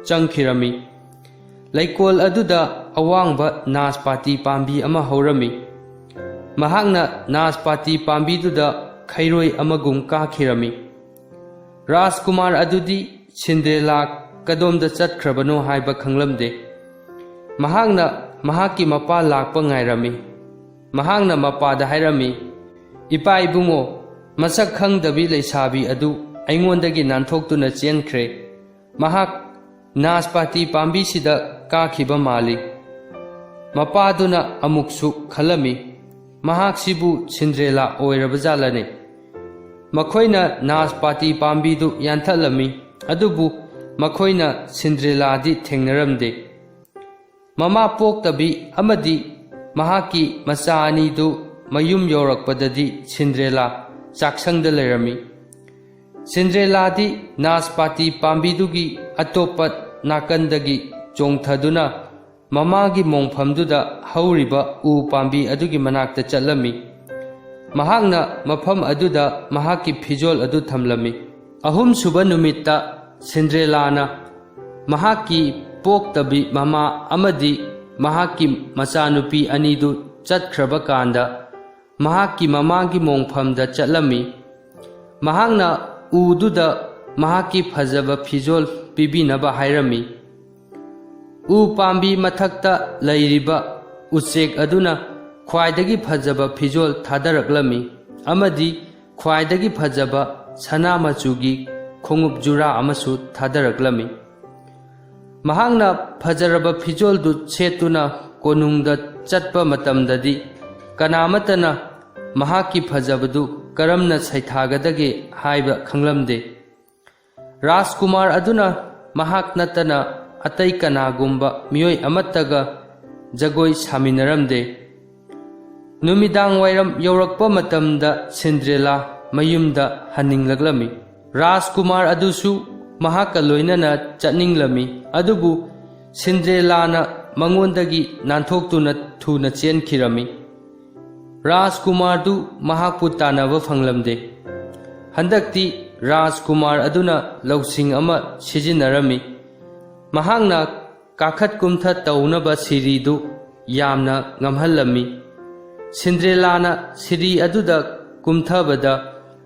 ꯆꯪꯈꯤꯔꯝꯃꯤ꯫ ꯂꯩꯀꯣꯜ ꯑꯗꯨꯗ ꯑꯋꯥꯡꯕ ꯅꯥꯁꯄꯥꯇꯤ ꯄꯥꯝꯕꯤ ꯑꯃ ꯍꯧꯔꯝꯃꯤ꯫ ꯃꯍꯥꯛꯅ ꯅꯥꯁꯄꯥꯇꯤ ꯄꯥꯝꯕꯤꯗꯨꯗ ꯈꯩꯔꯣꯏ ꯑꯃꯒꯨꯝ ꯀꯥꯈꯤꯔꯝꯃꯤ꯫ ꯔꯥꯖꯀꯨꯃꯥꯔ ꯑꯗꯨꯗꯤ ꯁꯤꯟꯗ꯭ꯔꯦꯂꯥ ꯀꯗꯣꯝꯗ ꯆꯠꯈ꯭ꯔꯕꯅꯣ ꯍꯥꯏꯕ ꯈꯪꯂꯝꯗꯦ꯫ ꯃꯍꯥꯛꯅ ꯃꯍꯥꯛꯀꯤ ꯃꯄꯥ ꯂꯥꯛꯄ ꯉꯥꯏꯔꯝꯃꯤ꯫ ꯃꯍꯥꯛꯅ ꯃꯄꯥꯗ ꯍꯥꯏꯔꯝꯃꯤ, "ꯏꯄꯥ ꯏꯕꯨꯡꯉꯣ, ꯃꯁꯛ ꯈꯪꯗꯕꯤ ꯂꯩꯁꯥꯕꯤ ꯑꯗꯨ ꯑꯩꯉꯣꯟꯗꯒꯤ ꯅꯥꯟꯊꯣꯛꯇꯨꯅ ꯆꯦꯟꯈ꯭ꯔꯦ꯫ ꯃꯍꯥꯛ ꯅꯥꯁꯄꯥꯇꯤ ꯄꯥꯝꯕꯤꯁꯤꯗ ꯀꯥꯈꯤꯕ ꯃꯥꯜꯂꯤ"꯫ ꯃꯄꯥꯗꯨꯅ ꯑꯃꯨꯛꯁꯨ ꯈꯜꯂꯝꯃꯤ, "ꯃꯍꯥꯛꯁꯤꯕꯨ ꯁꯤꯟꯗ꯭ꯔꯦꯂꯥ ꯑꯣꯏꯔꯕꯖꯥꯠꯂꯅꯦ?" ꯃꯈꯣꯏꯅ ꯅꯥꯁꯄꯥꯇꯤ ꯄꯥꯝꯕꯤꯗꯨ ꯌꯥꯟꯊꯠꯂꯝꯃꯤ, ꯑꯗꯨꯕꯨ ꯃꯈꯣꯏꯅ ꯁꯤꯟꯗ꯭ꯔꯦꯂꯥꯗꯤ ꯊꯦꯡꯅꯔꯝꯗꯦ꯫ ꯃꯃꯥ ꯄꯣꯛꯇꯕꯤ ꯑꯃꯗꯤ ꯃꯍꯥꯛꯀꯤ ꯃꯆꯥ ꯑꯅꯤꯗꯨ ꯃꯌꯨꯝ ꯌꯧꯔꯛꯄꯗꯗꯤ ꯁꯤꯟꯗ꯭ꯔꯦꯂꯥ ꯆꯥꯛꯁꯪꯗ ꯂꯩꯔꯝꯃꯤ꯫ ꯁꯤꯟꯗ꯭ꯔꯦꯂꯥꯗꯤ ꯅꯥꯁꯄꯥꯇꯤ ꯄꯥꯝꯕꯤꯗꯨꯒꯤ ꯑꯇꯣꯞꯄ ꯅꯥꯀꯟꯗꯒꯤ ꯆꯣꯡꯊꯗꯨꯅ ꯃꯃꯥꯒꯤ ꯃꯣꯡꯐꯝꯗꯨꯗ ꯍꯧꯔꯤꯕ ꯎ ꯄꯥꯝꯕꯤ ꯑꯗꯨꯒꯤ ꯃꯅꯥꯛꯇ ꯆꯠꯂꯝꯃꯤ꯫ ꯃꯍꯥꯛꯅ ꯃꯐꯝ ꯑꯗꯨꯗ ꯃꯍꯥꯛꯀꯤ ꯐꯤꯖꯣꯜ ꯑꯗꯨ ꯊꯝꯂꯝꯃꯤ꯫ ꯑꯍꯨꯝꯁꯨꯕ ꯅꯨꯃꯤꯠꯇ ꯁꯤꯟꯗ꯭ꯔꯦꯂꯥꯅ ꯃꯍꯥꯛꯀꯤ ꯄꯣꯛꯇꯕꯤ ꯃꯃꯥ ꯑꯃꯗꯤ ꯃꯍꯥꯛꯀꯤ ꯃꯆꯥꯅꯨꯄꯤ ꯑꯅꯤꯗꯨ ꯆꯠꯈ꯭ꯔꯕ ꯀꯥꯟꯗ ꯃꯍꯥꯛꯀꯤ ꯃꯃꯥꯒꯤ ꯃꯣꯡꯐꯝꯗ ꯆꯠꯂꯝꯃꯤ꯫ ꯃꯍꯥꯛꯅ ꯎꯗꯨꯗ ꯃꯍꯥꯛꯀꯤ ꯐꯖꯕ ꯐꯤꯖꯣꯜ ꯄꯤꯕꯤꯅꯕ ꯍꯥꯏꯔꯝꯃꯤ꯫ ꯎ ꯄꯥꯝꯕꯤ ꯃꯊꯛꯇ ꯂꯩꯔꯤꯕ ꯎꯆꯦꯛ ꯑꯗꯨꯅ ꯈ꯭ꯋꯥꯏꯗꯒꯤ ꯐꯖꯕ ꯐꯤꯖꯣꯜ ꯊꯥꯗꯔꯛꯂꯝꯃꯤ ꯑꯃꯗꯤ ꯈ꯭ꯋꯥꯏꯗꯒꯤ ꯐꯖꯕ ꯁꯅꯥ ꯃꯆꯨꯒꯤ ꯈꯣꯡꯎꯞ ꯖꯨꯔꯥ ꯑꯃꯁꯨ ꯊꯥꯗꯔꯛꯂꯝꯃꯤ꯫ ꯃꯍꯥꯛꯅ ꯐꯖꯔꯕ ꯐꯤꯖꯣꯜꯗꯨ ꯁꯦꯠꯇꯨꯅ ꯀꯣꯅꯨꯡꯗ ꯆꯠꯄ ꯃꯇꯝꯗꯗꯤ ꯀꯅꯥꯃꯠꯇꯅ ꯃꯍꯥꯛꯀꯤ ꯐꯖꯕꯗꯨ ꯀꯔꯝꯅ ꯁꯩꯊꯥꯒꯗꯒꯦ ꯍꯥꯏꯕ ꯈꯪꯂꯝꯗꯦ꯫ ꯔꯥꯖꯀꯨꯃꯥꯔ ꯑꯗꯨꯅ ꯃꯍꯥꯛ ꯅꯠꯇꯅ ꯑꯇꯩ ꯀꯅꯥꯒꯨꯝꯕ ꯃꯤꯑꯣꯏ ꯑꯃꯠꯇꯒ ꯖꯒꯣꯏ ꯁꯥꯃꯤꯟꯅꯔꯝꯗꯦ꯫ ꯅꯨꯃꯤꯗꯥꯡ ꯋꯥꯏꯔꯝ ꯌꯧꯔꯛꯄ ꯃꯇꯝꯗ ꯁꯤꯟꯗ꯭ꯔꯦꯂꯥ ꯃꯌꯨꯝꯗ ꯍꯟꯅꯤꯡꯂꯛꯂꯝꯃꯤ꯫ ꯔꯥꯖꯀꯨꯃꯥꯔ ꯑꯗꯨꯁꯨ ꯃꯍꯥꯛꯀ ꯂꯣꯏꯅꯅ ꯆꯠꯅꯤꯡꯂꯝꯃꯤ, ꯑꯗꯨꯕꯨ ꯁꯤꯟꯗ꯭ꯔꯦꯂꯥꯅ ꯃꯉꯣꯟꯗꯒꯤ ꯅꯥꯟꯊꯣꯛꯇꯨꯅ ꯊꯨꯅ ꯆꯦꯟꯈꯤꯔꯝꯃꯤ꯫ ꯔꯥꯖꯀꯨꯃꯥꯔꯗꯨ ꯃꯍꯥꯛꯄꯨ ꯇꯥꯟꯅꯕ ꯐꯪꯂꯝꯗꯦ꯫ ꯍꯟꯗꯛꯇꯤ ꯔꯥꯖꯀꯨꯃꯥꯔ ꯑꯗꯨꯅ ꯂꯧꯁꯤꯡ ꯑꯃ ꯁꯤꯖꯤꯟꯅꯔꯝꯃꯤ꯫ ꯃꯍꯥꯛꯅ ꯀꯥꯈꯠ ꯀꯨꯝꯊ ꯇꯧꯅꯕ ꯁꯤꯔꯤꯗꯨ ꯌꯥꯝꯅ ꯉꯝꯍꯜꯂꯝꯃꯤ꯫ ꯁꯤꯟꯗ꯭ꯔꯦꯂꯥꯅ ꯁꯤꯔꯤ ꯑꯗꯨꯗ ꯀꯨꯝꯊꯕꯗ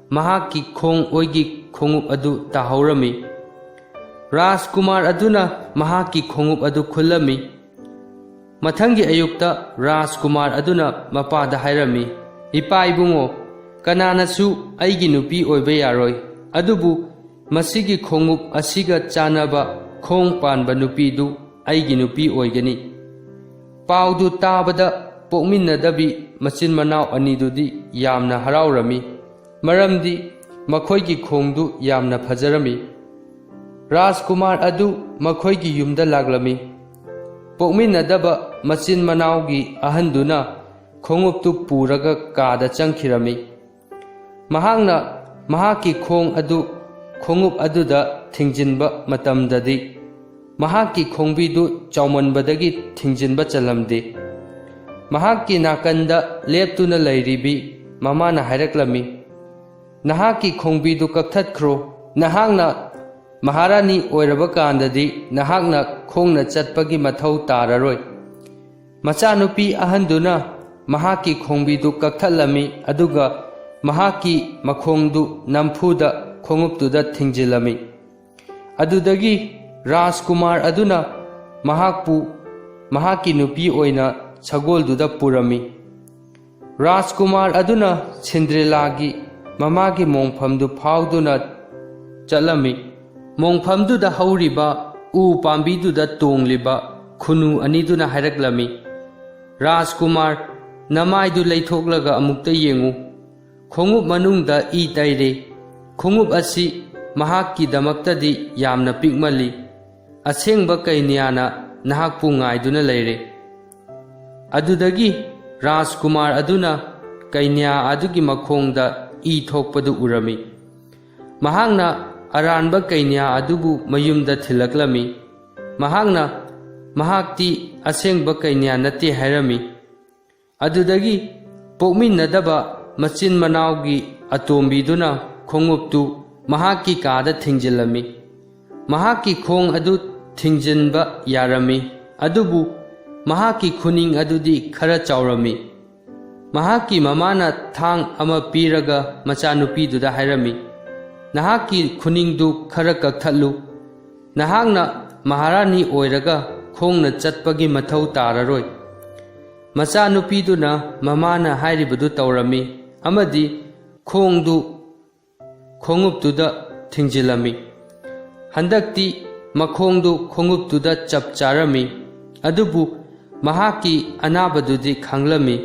ꯃꯍꯥꯛꯀꯤ ꯈꯣꯡ ꯑꯣꯏꯒꯤ ꯈꯣꯡꯎꯞ ꯑꯗꯨ ꯇꯥꯍꯧꯔꯝꯃꯤ꯫ ꯔꯥꯖꯀꯨꯃꯥꯔ ꯑꯗꯨꯅ ꯃꯍꯥꯛꯀꯤ ꯈꯣꯡꯎꯞ ꯑꯗꯨ ꯈꯨꯜꯂꯝꯃꯤ꯫ ꯃꯊꯪꯒꯤ ꯑꯌꯨꯛꯇ ꯔꯥꯖꯀꯨꯃꯥꯔ ꯑꯗꯨꯅ ꯃꯄꯥꯗ ꯍꯥꯏꯔꯝꯃꯤ, "ꯏꯄꯥ ꯏꯕꯨꯡꯉꯣ, ꯀꯅꯥꯅꯁꯨ ꯑꯩꯒꯤ ꯅꯨꯄꯤ ꯑꯣꯏꯕ ꯌꯥꯔꯣꯏ, ꯑꯗꯨꯕꯨ ꯃꯁꯤꯒꯤ ꯈꯣꯡꯎꯞ ꯑꯁꯤꯒ ꯆꯥꯟꯅꯕ ꯈꯣꯡ ꯄꯥꯟꯕ ꯅꯨꯄꯤꯗꯨ ꯑꯩꯒꯤ ꯅꯨꯄꯤ ꯑꯣꯏꯒꯅꯤ꯫" ꯄꯥꯎꯗꯨ ꯇꯥꯕꯗ ꯄꯣꯛꯃꯤꯟꯅꯗꯕꯤ ꯃꯆꯤꯟ ꯃꯅꯥꯎ ꯑꯅꯤꯗꯨꯗꯤ ꯌꯥꯝꯅ ꯍꯔꯥꯎꯔꯝꯃꯤ, ꯃꯔꯝꯗꯤ ꯃꯈꯣꯏꯒꯤ ꯈꯣꯡꯗꯨ ꯌꯥꯝꯅ ꯐꯖꯔꯝꯃꯤ꯫ ꯔꯥꯖꯀꯨꯃꯥꯔ ꯑꯗꯨ ꯃꯈꯣꯏꯒꯤ ꯌꯨꯝꯗ ꯂꯥꯛꯂꯝꯃꯤ꯫ ꯄꯣꯛꯃꯤꯟꯅꯗꯕ ꯃꯆꯤꯟ ꯃꯅꯥꯎꯒꯤ ꯑꯍꯟꯗꯨꯅ ꯈꯣꯡꯎꯞꯇꯨ ꯄꯨꯔꯒ ꯀꯥꯗ ꯆꯪꯈꯤꯔꯝꯃꯤ꯫ ꯃꯍꯥꯛꯅ ꯃꯍꯥꯛꯀꯤ ꯈꯣꯡ ꯑꯗꯨ ꯈꯣꯡꯎꯞ ꯑꯗꯨꯗ ꯊꯤꯡꯖꯤꯟꯕ ꯃꯇꯝꯗꯗꯤ, ꯃꯍꯥꯛꯀꯤ ꯈꯣꯡꯕꯤꯗꯨ ꯆꯥꯎꯃꯟꯕꯗꯒꯤ ꯊꯤꯡꯖꯤꯟꯕ ꯆꯜꯂꯝꯗꯦ꯫ ꯃꯍꯥꯛꯀꯤ ꯅꯥꯀꯟꯗ ꯂꯦꯞꯇꯨꯅ ꯂꯩꯔꯤꯕꯤ ꯃꯃꯥꯅ ꯍꯥꯏꯔꯛꯂꯝꯃꯤ, "ꯅꯍꯥꯛꯀꯤ ꯈꯣꯡꯕꯤꯗꯨ ꯀꯛꯊꯠꯈ꯭ꯔꯣ꯫ ꯅꯍꯥꯛꯅ ꯃꯍꯥꯔꯥꯅꯤ ꯑꯣꯏꯔꯕ ꯀꯥꯟꯗꯗꯤ ꯅꯍꯥꯛꯅ ꯈꯣꯡꯅ ꯆꯠꯄꯒꯤ ꯃꯊꯧ ꯇꯥꯔꯔꯣꯏ꯫" ꯃꯆꯥꯅꯨꯄꯤ ꯑꯍꯟꯗꯨꯅ ꯃꯍꯥꯛꯀꯤ ꯈꯣꯡꯕꯤꯗꯨ ꯀꯛꯊꯠꯂꯝꯃꯤ, ꯑꯗꯨꯒ ꯃꯍꯥꯛꯀꯤ ꯃꯈꯣꯡꯗꯨ ꯅꯝꯐꯨꯗ ꯈꯣꯡꯎꯞꯇꯨꯗ ꯊꯤꯡꯖꯤꯜꯂꯝꯃꯤ꯫ ꯑꯗꯨꯗꯒꯤ ꯔꯥꯖꯀꯨꯃꯥꯔ ꯑꯗꯨꯅ ꯃꯍꯥꯛꯄꯨ ꯃꯍꯥꯛꯀꯤ ꯅꯨꯄꯤ ꯑꯣꯏꯅ ꯁꯒꯣꯜꯗꯨꯗ ꯄꯨꯔꯝꯃꯤ꯫ ꯔꯥꯖꯀꯨꯃꯥꯔ ꯑꯗꯨꯅ ꯁꯤꯟꯗ꯭ꯔꯦꯂꯥꯒꯤ ꯃꯃꯥꯒꯤ ꯃꯣꯡꯐꯝꯗꯨ ꯐꯥꯎꯗꯨꯅ ꯆꯠꯂꯝꯃꯤ꯫ ꯃꯣꯡꯐꯝꯗꯨꯗ ꯍꯧꯔꯤꯕ ꯎ ꯄꯥꯝꯕꯤꯗꯨꯗ ꯇꯣꯡꯂꯤꯕ ꯈꯨꯅꯨ ꯑꯅꯤꯗꯨꯅ ꯍꯥꯏꯔꯛꯂꯝꯃꯤ, "ꯔꯥꯖꯀꯨꯃꯥꯔ, ꯅꯃꯥꯏꯗꯨ ꯂꯩꯊꯣꯛꯂꯒ ꯑꯃꯨꯛꯇ ꯌꯦꯡꯉꯨ꯫ ꯈꯣꯡꯎꯞ ꯃꯅꯨꯡꯗ ꯏ ꯇꯩꯔꯦ꯫ ꯈꯣꯡꯎꯞ ꯑꯁꯤ ꯃꯍꯥꯛꯀꯤꯗꯃꯛꯇꯗꯤ ꯌꯥꯝꯅ ꯄꯤꯛꯃꯜꯂꯤ꯫ ꯑꯁꯦꯡꯕ ꯀꯩꯅ꯭ꯌꯥꯅ ꯅꯍꯥꯛꯄꯨ ꯉꯥꯏꯗꯨꯅ ꯂꯩꯔꯦ꯫" ꯑꯗꯨꯗꯒꯤ ꯔꯥꯖꯀꯨꯃꯥꯔ ꯑꯗꯨꯅ ꯀꯩꯅ꯭ꯌꯥ ꯑꯗꯨꯒꯤ ꯃꯈꯣꯡꯗ ꯏ ꯊꯣꯛꯄꯗꯨ ꯎꯔꯝꯃꯤ꯫ ꯃꯍꯥꯛꯅ ꯑꯔꯥꯟꯕ ꯀꯩꯅ꯭ꯌꯥ ꯑꯗꯨꯕꯨ ꯃꯌꯨꯝꯗ ꯊꯤꯜꯂꯛꯂꯝꯃꯤ꯫ ꯃꯍꯥꯛꯅ ꯃꯍꯥꯛꯇꯤ ꯑꯁꯦꯡꯕ ꯀꯩꯅ꯭ꯌꯥ ꯅꯠꯇꯦ ꯍꯥꯏꯔꯝꯃꯤ꯫ ꯑꯗꯨꯗꯒꯤ ꯄꯣꯛꯃꯤꯟꯅꯗꯕ ꯃꯆꯤꯟ ꯃꯅꯥꯎꯒꯤ ꯑꯇꯣꯝꯕꯤꯗꯨꯅ ꯈꯣꯡꯎꯞꯇꯨ ꯃꯍꯥꯛꯀꯤ ꯀꯥꯗ ꯊꯤꯡꯖꯤꯜꯂꯝꯃꯤ꯫ ꯃꯍꯥꯛꯀꯤ ꯈꯣꯡ ꯑꯗꯨ ꯊꯤꯡꯖꯤꯟꯕ ꯌꯥꯔꯝꯃꯤ, ꯑꯗꯨꯕꯨ ꯃꯍꯥꯛꯀꯤ ꯈꯨꯅꯤꯡ ꯑꯗꯨꯗꯤ ꯈꯔ ꯆꯥꯎꯔꯝꯃꯤ꯫ ꯃꯍꯥꯛꯀꯤ ꯃꯃꯥꯅ ꯊꯥꯡ ꯑꯃ ꯄꯤꯔꯒ ꯃꯆꯥꯅꯨꯄꯤꯗꯨꯗ ꯍꯥꯏꯔꯝꯃꯤ, "ꯅꯍꯥꯛꯀꯤ ꯈꯨꯅꯤꯡꯗꯨ ꯈꯔ ꯀꯛꯊꯠꯂꯨ꯫ ꯅꯍꯥꯛꯅ ꯃꯍꯥꯔꯥꯅꯤ ꯑꯣꯏꯔꯒ ꯈꯣꯡꯅ ꯆꯠꯄꯒꯤ ꯃꯊꯧ ꯇꯥꯔꯔꯣꯏ꯫" ꯃꯆꯥꯅꯨꯄꯤꯗꯨꯅ ꯃꯃꯥꯅ ꯍꯥꯏꯔꯤꯕꯗꯨ ꯇꯧꯔꯝꯃꯤ ꯑꯃꯗꯤ ꯈꯣꯡꯗꯨ ꯈꯣꯡꯎꯞꯇꯨꯗ ꯊꯤꯡꯖꯤꯜꯂꯝꯃꯤ꯫ ꯍꯟꯗꯛꯇꯤ ꯃꯈꯣꯡꯗꯨ ꯈꯣꯡꯎꯞꯇꯨꯗ ꯆꯞ ꯆꯥꯔꯝꯃꯤ, ꯑꯗꯨꯕꯨ ꯃꯍꯥꯛꯀꯤ ꯑꯅꯥꯕꯗꯨꯗꯤ ꯈꯪꯂꯝꯃꯤ꯫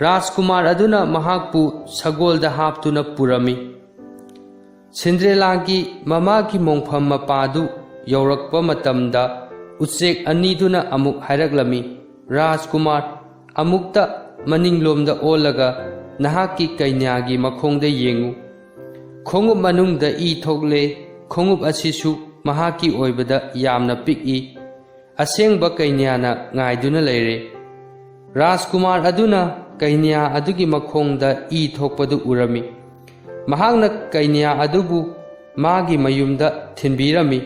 ꯔꯥꯖꯀꯨꯃꯥꯔ ꯑꯗꯨꯅ ꯃꯍꯥꯛꯄꯨ ꯁꯒꯣꯜꯗ ꯍꯥꯞꯇꯨꯅ ꯄꯨꯔꯝꯃꯤ꯫ ꯁꯤꯟꯗ꯭ꯔꯦꯂꯥꯒꯤ ꯃꯃꯥꯒꯤ ꯃꯣꯡꯐꯝ ꯃꯄꯥꯗꯨ ꯌꯧꯔꯛꯄ ꯃꯇꯝꯗ ꯎꯆꯦꯛ ꯑꯅꯤꯗꯨꯅ ꯑꯃꯨꯛ ꯍꯥꯏꯔꯛꯂꯝꯃꯤ, "ꯔꯥꯖꯀꯨꯃꯥꯔ, ꯑꯃꯨꯛꯇ ꯃꯅꯤꯡꯂꯣꯝꯗ ꯑꯣꯜꯂꯒ ꯅꯍꯥꯛꯀꯤ ꯀꯩꯅ꯭ꯌꯥꯒꯤ ꯃꯈꯣꯡꯗ ꯌꯦꯡꯉꯨ꯫ ꯈꯣꯡꯎꯞ ꯃꯅꯨꯡꯗ ꯏ ꯊꯣꯛꯂꯦ꯫ ꯈꯣꯡꯎꯞ ꯑꯁꯤꯁꯨ ꯃꯍꯥꯛꯀꯤ ꯑꯣꯏꯕꯗ ꯌꯥꯝꯅ ꯄꯤꯛꯏ꯫ ꯑꯁꯦꯡꯕ ꯀꯩꯅ꯭ꯌꯥꯅ ꯉꯥꯏꯗꯨꯅ ꯂꯩꯔꯦ꯫" ꯔꯥꯖꯀꯨꯃꯥꯔ ꯑꯗꯨꯅ ꯀꯩꯅ꯭ꯌꯥ ꯑꯗꯨꯒꯤ ꯃꯈꯣꯡꯗ ꯏ ꯊꯣꯛꯄꯗꯨ ꯎꯔꯝꯃꯤ꯫ ꯃꯍꯥꯛꯅ ꯀꯩꯅ꯭ꯌꯥ ꯑꯗꯨꯕꯨ ꯃꯥꯒꯤ ꯃꯌꯨꯝꯗ ꯊꯤꯟꯕꯤꯔꯝꯃꯤ꯫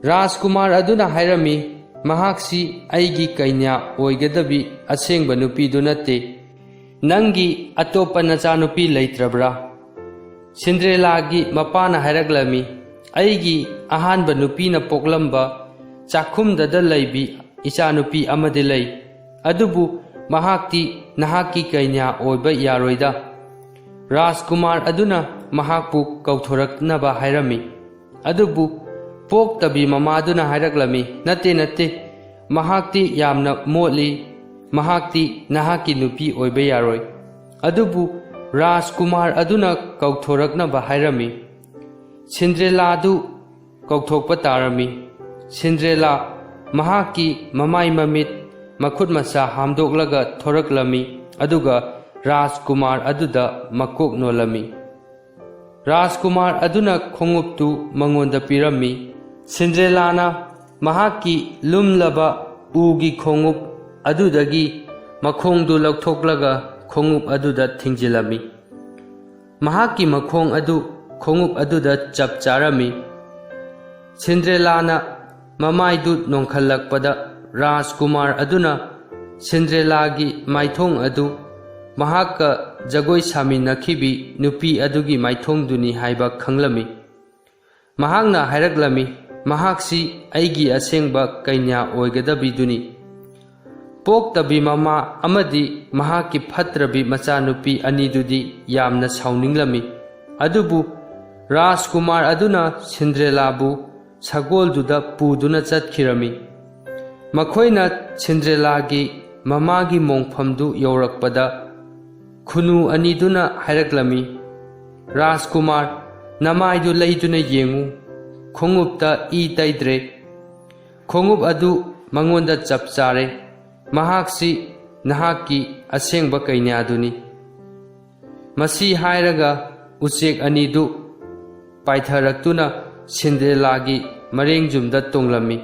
ꯔꯥꯖꯀꯨꯃꯥꯔ ꯑꯗꯨꯅ ꯍꯥꯏꯔꯝꯃꯤ, "ꯃꯍꯥꯛꯁꯤ ꯑꯩꯒꯤ ꯀꯩꯅ꯭ꯌꯥ ꯑꯣꯏꯒꯗꯕꯤ ꯑꯁꯦꯡꯕ ꯅꯨꯄꯤꯗꯨ ꯅꯠꯇꯦ꯫ ꯅꯪꯒꯤ ꯑꯇꯣꯞꯄ ꯅꯆꯥꯅꯨꯄꯤ ꯂꯩꯇ꯭ꯔꯕ꯭ꯔꯥ?" ꯁꯤꯟꯗ꯭ꯔꯦꯂꯥꯒꯤ ꯃꯄꯥꯅ ꯍꯥꯏꯔꯛꯂꯝꯃꯤ, "ꯑꯩꯒꯤ ꯑꯍꯥꯟꯕ ꯅꯨꯄꯤꯅ ꯄꯣꯛꯂꯝꯕ ꯆꯥꯛꯈꯨꯝꯗꯗ ꯂꯩꯕꯤ ꯏꯆꯥꯅꯨꯄꯤ ꯑꯃꯗꯤ ꯂꯩ, ꯑꯗꯨꯕꯨ ꯃꯍꯥꯛꯇꯤ ꯅꯍꯥꯛꯀꯤ ꯀꯩꯅ꯭ꯌꯥ ꯑꯣꯏꯕ ꯌꯥꯔꯣꯏꯗ꯫" ꯔꯥꯖꯀꯨꯃꯥꯔ ꯑꯗꯨꯅ ꯃꯍꯥꯛꯄꯨ ꯀꯧꯊꯣꯔꯛꯅꯕ ꯍꯥꯏꯔꯝꯃꯤ꯫ ꯑꯗꯨꯕꯨ ꯄꯣꯛꯇꯕꯤ ꯃꯃꯥꯗꯨꯅ ꯍꯥꯏꯔꯛꯂꯝꯃꯤ, "ꯅꯠꯇꯦ, ꯅꯠꯇꯦ, ꯃꯍꯥꯛꯇꯤ ꯌꯥꯝꯅ ꯃꯣꯠꯂꯤ, ꯃꯍꯥꯛꯇꯤ ꯅꯍꯥꯛꯀꯤ ꯅꯨꯄꯤ ꯑꯣꯏꯕ ꯌꯥꯔꯣꯏ꯫" ꯑꯗꯨꯕꯨ ꯔꯥꯖꯀꯨꯃꯥꯔ ꯑꯗꯨꯅ ꯀꯧꯊꯣꯔꯛꯅꯕ ꯍꯥꯏꯔꯝꯃꯤ꯫ ꯁꯤꯟꯗ꯭ꯔꯦꯂꯥꯗꯨ ꯀꯧꯊꯣꯛꯄ ꯇꯥꯔꯝꯃꯤ꯫ ꯁꯤꯟꯗ꯭ꯔꯦꯂꯥ ꯃꯍꯥꯛꯀꯤ ꯃꯃꯥꯏ ꯃꯃꯤꯠ, ꯃꯈꯨꯠ ꯃꯁꯥ ꯍꯥꯝꯗꯣꯛꯂꯒ ꯊꯣꯔꯛꯂꯝꯃꯤ, ꯑꯗꯨꯒ ꯔꯥꯖꯀꯨꯃꯥꯔ ꯑꯗꯨꯗ ꯃꯀꯣꯛ ꯅꯣꯜꯂꯝꯃꯤ꯫ ꯔꯥꯖꯀꯨꯃꯥꯔ ꯑꯗꯨꯅ ꯈꯣꯡꯎꯞꯇꯨ ꯃꯉꯣꯟꯗ ꯄꯤꯔꯝꯃꯤ꯫ ꯁꯤꯟꯗ꯭ꯔꯦꯂꯥꯅ ꯃꯍꯥꯛꯀꯤ ꯂꯨꯝꯂꯕ ꯎꯒꯤ ꯈꯣꯡꯎꯞ ꯑꯗꯨꯗꯒꯤ ꯃꯈꯣꯡꯗꯨ ꯂꯧꯊꯣꯛꯂꯒ ꯈꯣꯡꯎꯞ ꯑꯗꯨꯗ ꯊꯤꯡꯖꯤꯜꯂꯝꯃꯤ꯫ ꯃꯍꯥꯛꯀꯤ ꯃꯈꯣꯡ ꯑꯗꯨ ꯈꯣꯡꯎꯞ ꯑꯗꯨꯗ ꯆꯞ ꯆꯥꯔꯝꯃꯤ꯫ ꯁꯤꯟꯗ꯭ꯔꯦꯂꯥꯅ ꯃꯃꯥꯏꯗꯨ ꯅꯣꯡꯈꯠꯂꯛꯄꯗ, ꯔꯥꯖꯀꯨꯃꯥꯔ ꯑꯗꯨꯅ ꯁꯤꯟꯗ꯭ꯔꯦꯂꯥꯒꯤ ꯃꯥꯏꯊꯣꯡ ꯑꯗꯨ ꯃꯍꯥꯛꯀ ꯖꯒꯣꯏ ꯁꯥꯃꯤꯟꯅꯈꯤꯕꯤ ꯅꯨꯄꯤ ꯑꯗꯨꯒꯤ ꯃꯥꯏꯊꯣꯡꯗꯨꯅꯤ ꯍꯥꯏꯕ ꯈꯪꯂꯝꯃꯤ꯫ ꯃꯍꯥꯛꯅ ꯍꯥꯏꯔꯛꯂꯝꯃꯤ, "ꯃꯍꯥꯛꯁꯤ ꯑꯩꯒꯤ ꯑꯁꯦꯡꯕ ꯀꯩꯅ꯭ꯌꯥ ꯑꯣꯏꯒꯗꯕꯤꯗꯨꯅꯤ꯫" ꯄꯣꯛꯇꯕꯤ ꯃꯃꯥ ꯑꯃꯗꯤ ꯃꯍꯥꯛꯀꯤ ꯐꯠꯇ꯭ꯔꯕꯤ ꯃꯆꯥꯅꯨꯄꯤ ꯑꯅꯤꯗꯨꯗꯤ ꯌꯥꯝꯅ ꯁꯥꯎꯅꯤꯡꯂꯝꯃꯤ꯫ ꯑꯗꯨꯕꯨ ꯔꯥꯖꯀꯨꯃꯥꯔ ꯑꯗꯨꯅ ꯁꯤꯟꯗ꯭ꯔꯦꯂꯥꯕꯨ ꯁꯒꯣꯜꯗꯨꯗ ꯄꯨꯗꯨꯅ ꯆꯠꯈꯤꯔꯝꯃꯤ꯫ ꯃꯈꯣꯏꯅ ꯁꯤꯟꯗ꯭ꯔꯦꯂꯥꯒꯤ ꯃꯃꯥꯒꯤ ꯃꯣꯡꯐꯝꯗꯨ ꯌꯧꯔꯛꯄꯗ, ꯈꯨꯅꯨ ꯑꯅꯤꯗꯨꯅ ꯍꯥꯏꯔꯛꯂꯝꯃꯤ, "ꯔꯥꯖꯀꯨꯃꯥꯔ, ꯅꯃꯥꯏꯗꯨ ꯂꯩꯗꯨꯅ ꯌꯦꯡꯉꯨ꯫ ꯈꯣꯡꯎꯞꯇ ꯏ ꯇꯩꯗ꯭ꯔꯦ꯫ ꯈꯣꯡꯎꯞ ꯑꯗꯨ ꯃꯉꯣꯟꯗ ꯆꯞ ꯆꯥꯔꯦ꯫ ꯃꯍꯥꯛꯁꯤ ꯅꯍꯥꯛꯀꯤ ꯑꯁꯦꯡꯕ ꯀꯩꯅ꯭ꯌꯥꯗꯨꯅꯤ"꯫ ꯃꯁꯤ ꯍꯥꯏꯔꯒ ꯎꯆꯦꯛ ꯑꯅꯤꯗꯨ ꯄꯥꯏꯊꯔꯛꯇꯨꯅ ꯁꯤꯟꯗ꯭ꯔꯦꯂꯥꯒꯤ ꯃꯔꯦꯡꯖꯨꯝꯗ ꯇꯣꯡꯂꯝꯃꯤ꯫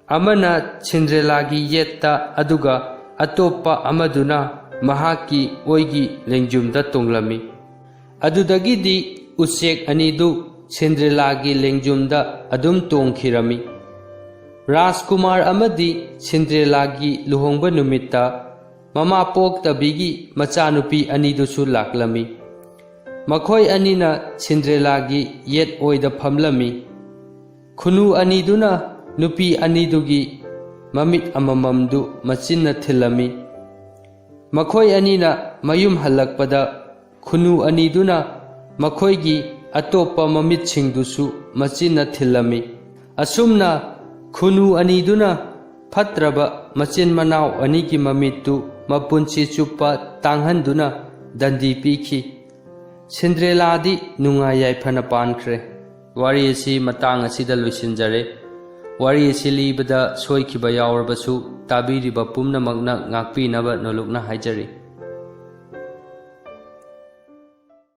ꯑꯃꯅ ꯁꯤꯟꯗ꯭ꯔꯦꯂꯥꯒꯤ ꯌꯦꯠꯇ, ꯑꯗꯨꯒ ꯑꯇꯣꯞꯄ ꯑꯃꯗꯨꯅ ꯃꯍꯥꯛꯀꯤ ꯑꯣꯏꯒꯤ ꯂꯦꯡꯖꯨꯝꯗ ꯇꯣꯡꯂꯝꯃꯤ꯫ ꯑꯗꯨꯗꯒꯤꯗꯤ ꯎꯆꯦꯛ ꯑꯅꯤꯗꯨ ꯁꯤꯟꯗ꯭ꯔꯦꯂꯥꯒꯤ ꯂꯦꯡꯖꯨꯝꯗ ꯑꯗꯨꯝ ꯇꯣꯡꯈꯤꯔꯝꯃꯤ꯫ ꯔꯥꯖꯀꯨꯃꯥꯔ ꯑꯃꯗꯤ ꯁꯤꯟꯗ꯭ꯔꯦꯂꯥꯒꯤ ꯂꯨꯍꯣꯡꯕ ꯅꯨꯃꯤꯠꯇ ꯃꯃꯥ ꯄꯣꯛꯇꯕꯤꯒꯤ ꯃꯆꯥꯅꯨꯄꯤ ꯑꯅꯤꯗꯨꯁꯨ ꯂꯥꯛꯂꯝꯃꯤ꯫ ꯃꯈꯣꯏ ꯑꯅꯤꯅ ꯁꯤꯟꯗ꯭ꯔꯦꯂꯥꯒꯤ ꯌꯦꯠ ꯑꯣꯏꯗ ꯐꯝꯂꯝꯃꯤ꯫ ꯈꯨꯅꯨ ꯑꯅꯤꯗꯨꯅ ꯅꯨꯄꯤ ꯑꯅꯤꯗꯨꯒꯤ ꯃꯃꯤꯠ ꯑꯃꯃꯝꯗꯨ ꯃꯆꯤꯟꯅ ꯊꯤꯜꯂꯝꯃꯤ꯫ ꯃꯈꯣꯏ ꯑꯅꯤꯅ ꯃꯌꯨꯝ ꯍꯜꯂꯛꯄꯗ ꯈꯨꯅꯨ ꯑꯅꯤꯗꯨꯅ ꯃꯈꯣꯏꯒꯤ ꯑꯇꯣꯞꯄ ꯃꯃꯤꯠꯁꯤꯡꯗꯨꯁꯨ ꯃꯆꯤꯟꯅ ꯊꯤꯜꯂꯝꯃꯤ꯫ ꯑꯁꯨꯝꯅ ꯈꯨꯅꯨ ꯑꯅꯤꯗꯨꯅ ꯐꯠꯇ꯭ꯔꯕ ꯃꯆꯤꯟ ꯃꯅꯥꯎ ꯑꯅꯤꯒꯤ ꯃꯃꯤꯠꯇꯨ ꯃꯄꯨꯟꯁꯤ ꯆꯨꯞꯄ ꯇꯥꯡꯍꯟꯗꯨꯅ ꯗꯟꯗꯤ ꯄꯤꯈꯤ꯫ ꯁꯤꯟꯗ꯭ꯔꯦꯂꯥꯗꯤ ꯅꯨꯡꯉꯥꯏ ꯌꯥꯏꯐꯅ ꯄꯥꯟꯈ꯭ꯔꯦ꯫ ꯋꯥꯔꯤ ꯑꯁꯤ ꯃꯇꯥꯡ ꯑꯁꯤꯗ ꯂꯣꯏꯁꯤꯟꯖꯔꯦ꯫ ꯋꯥꯔꯤ ꯑꯁꯤ ꯂꯤꯕꯗ ꯁꯣꯏꯈꯤꯕ ꯌꯥꯎꯔꯕꯁꯨ ꯇꯥꯕꯤꯔꯤꯕ ꯄꯨꯝꯅꯃꯛꯅ ꯉꯥꯛꯄꯤꯅꯕ ꯅꯣꯂꯨꯛꯅ ꯍꯥꯏꯖꯔꯤ꯫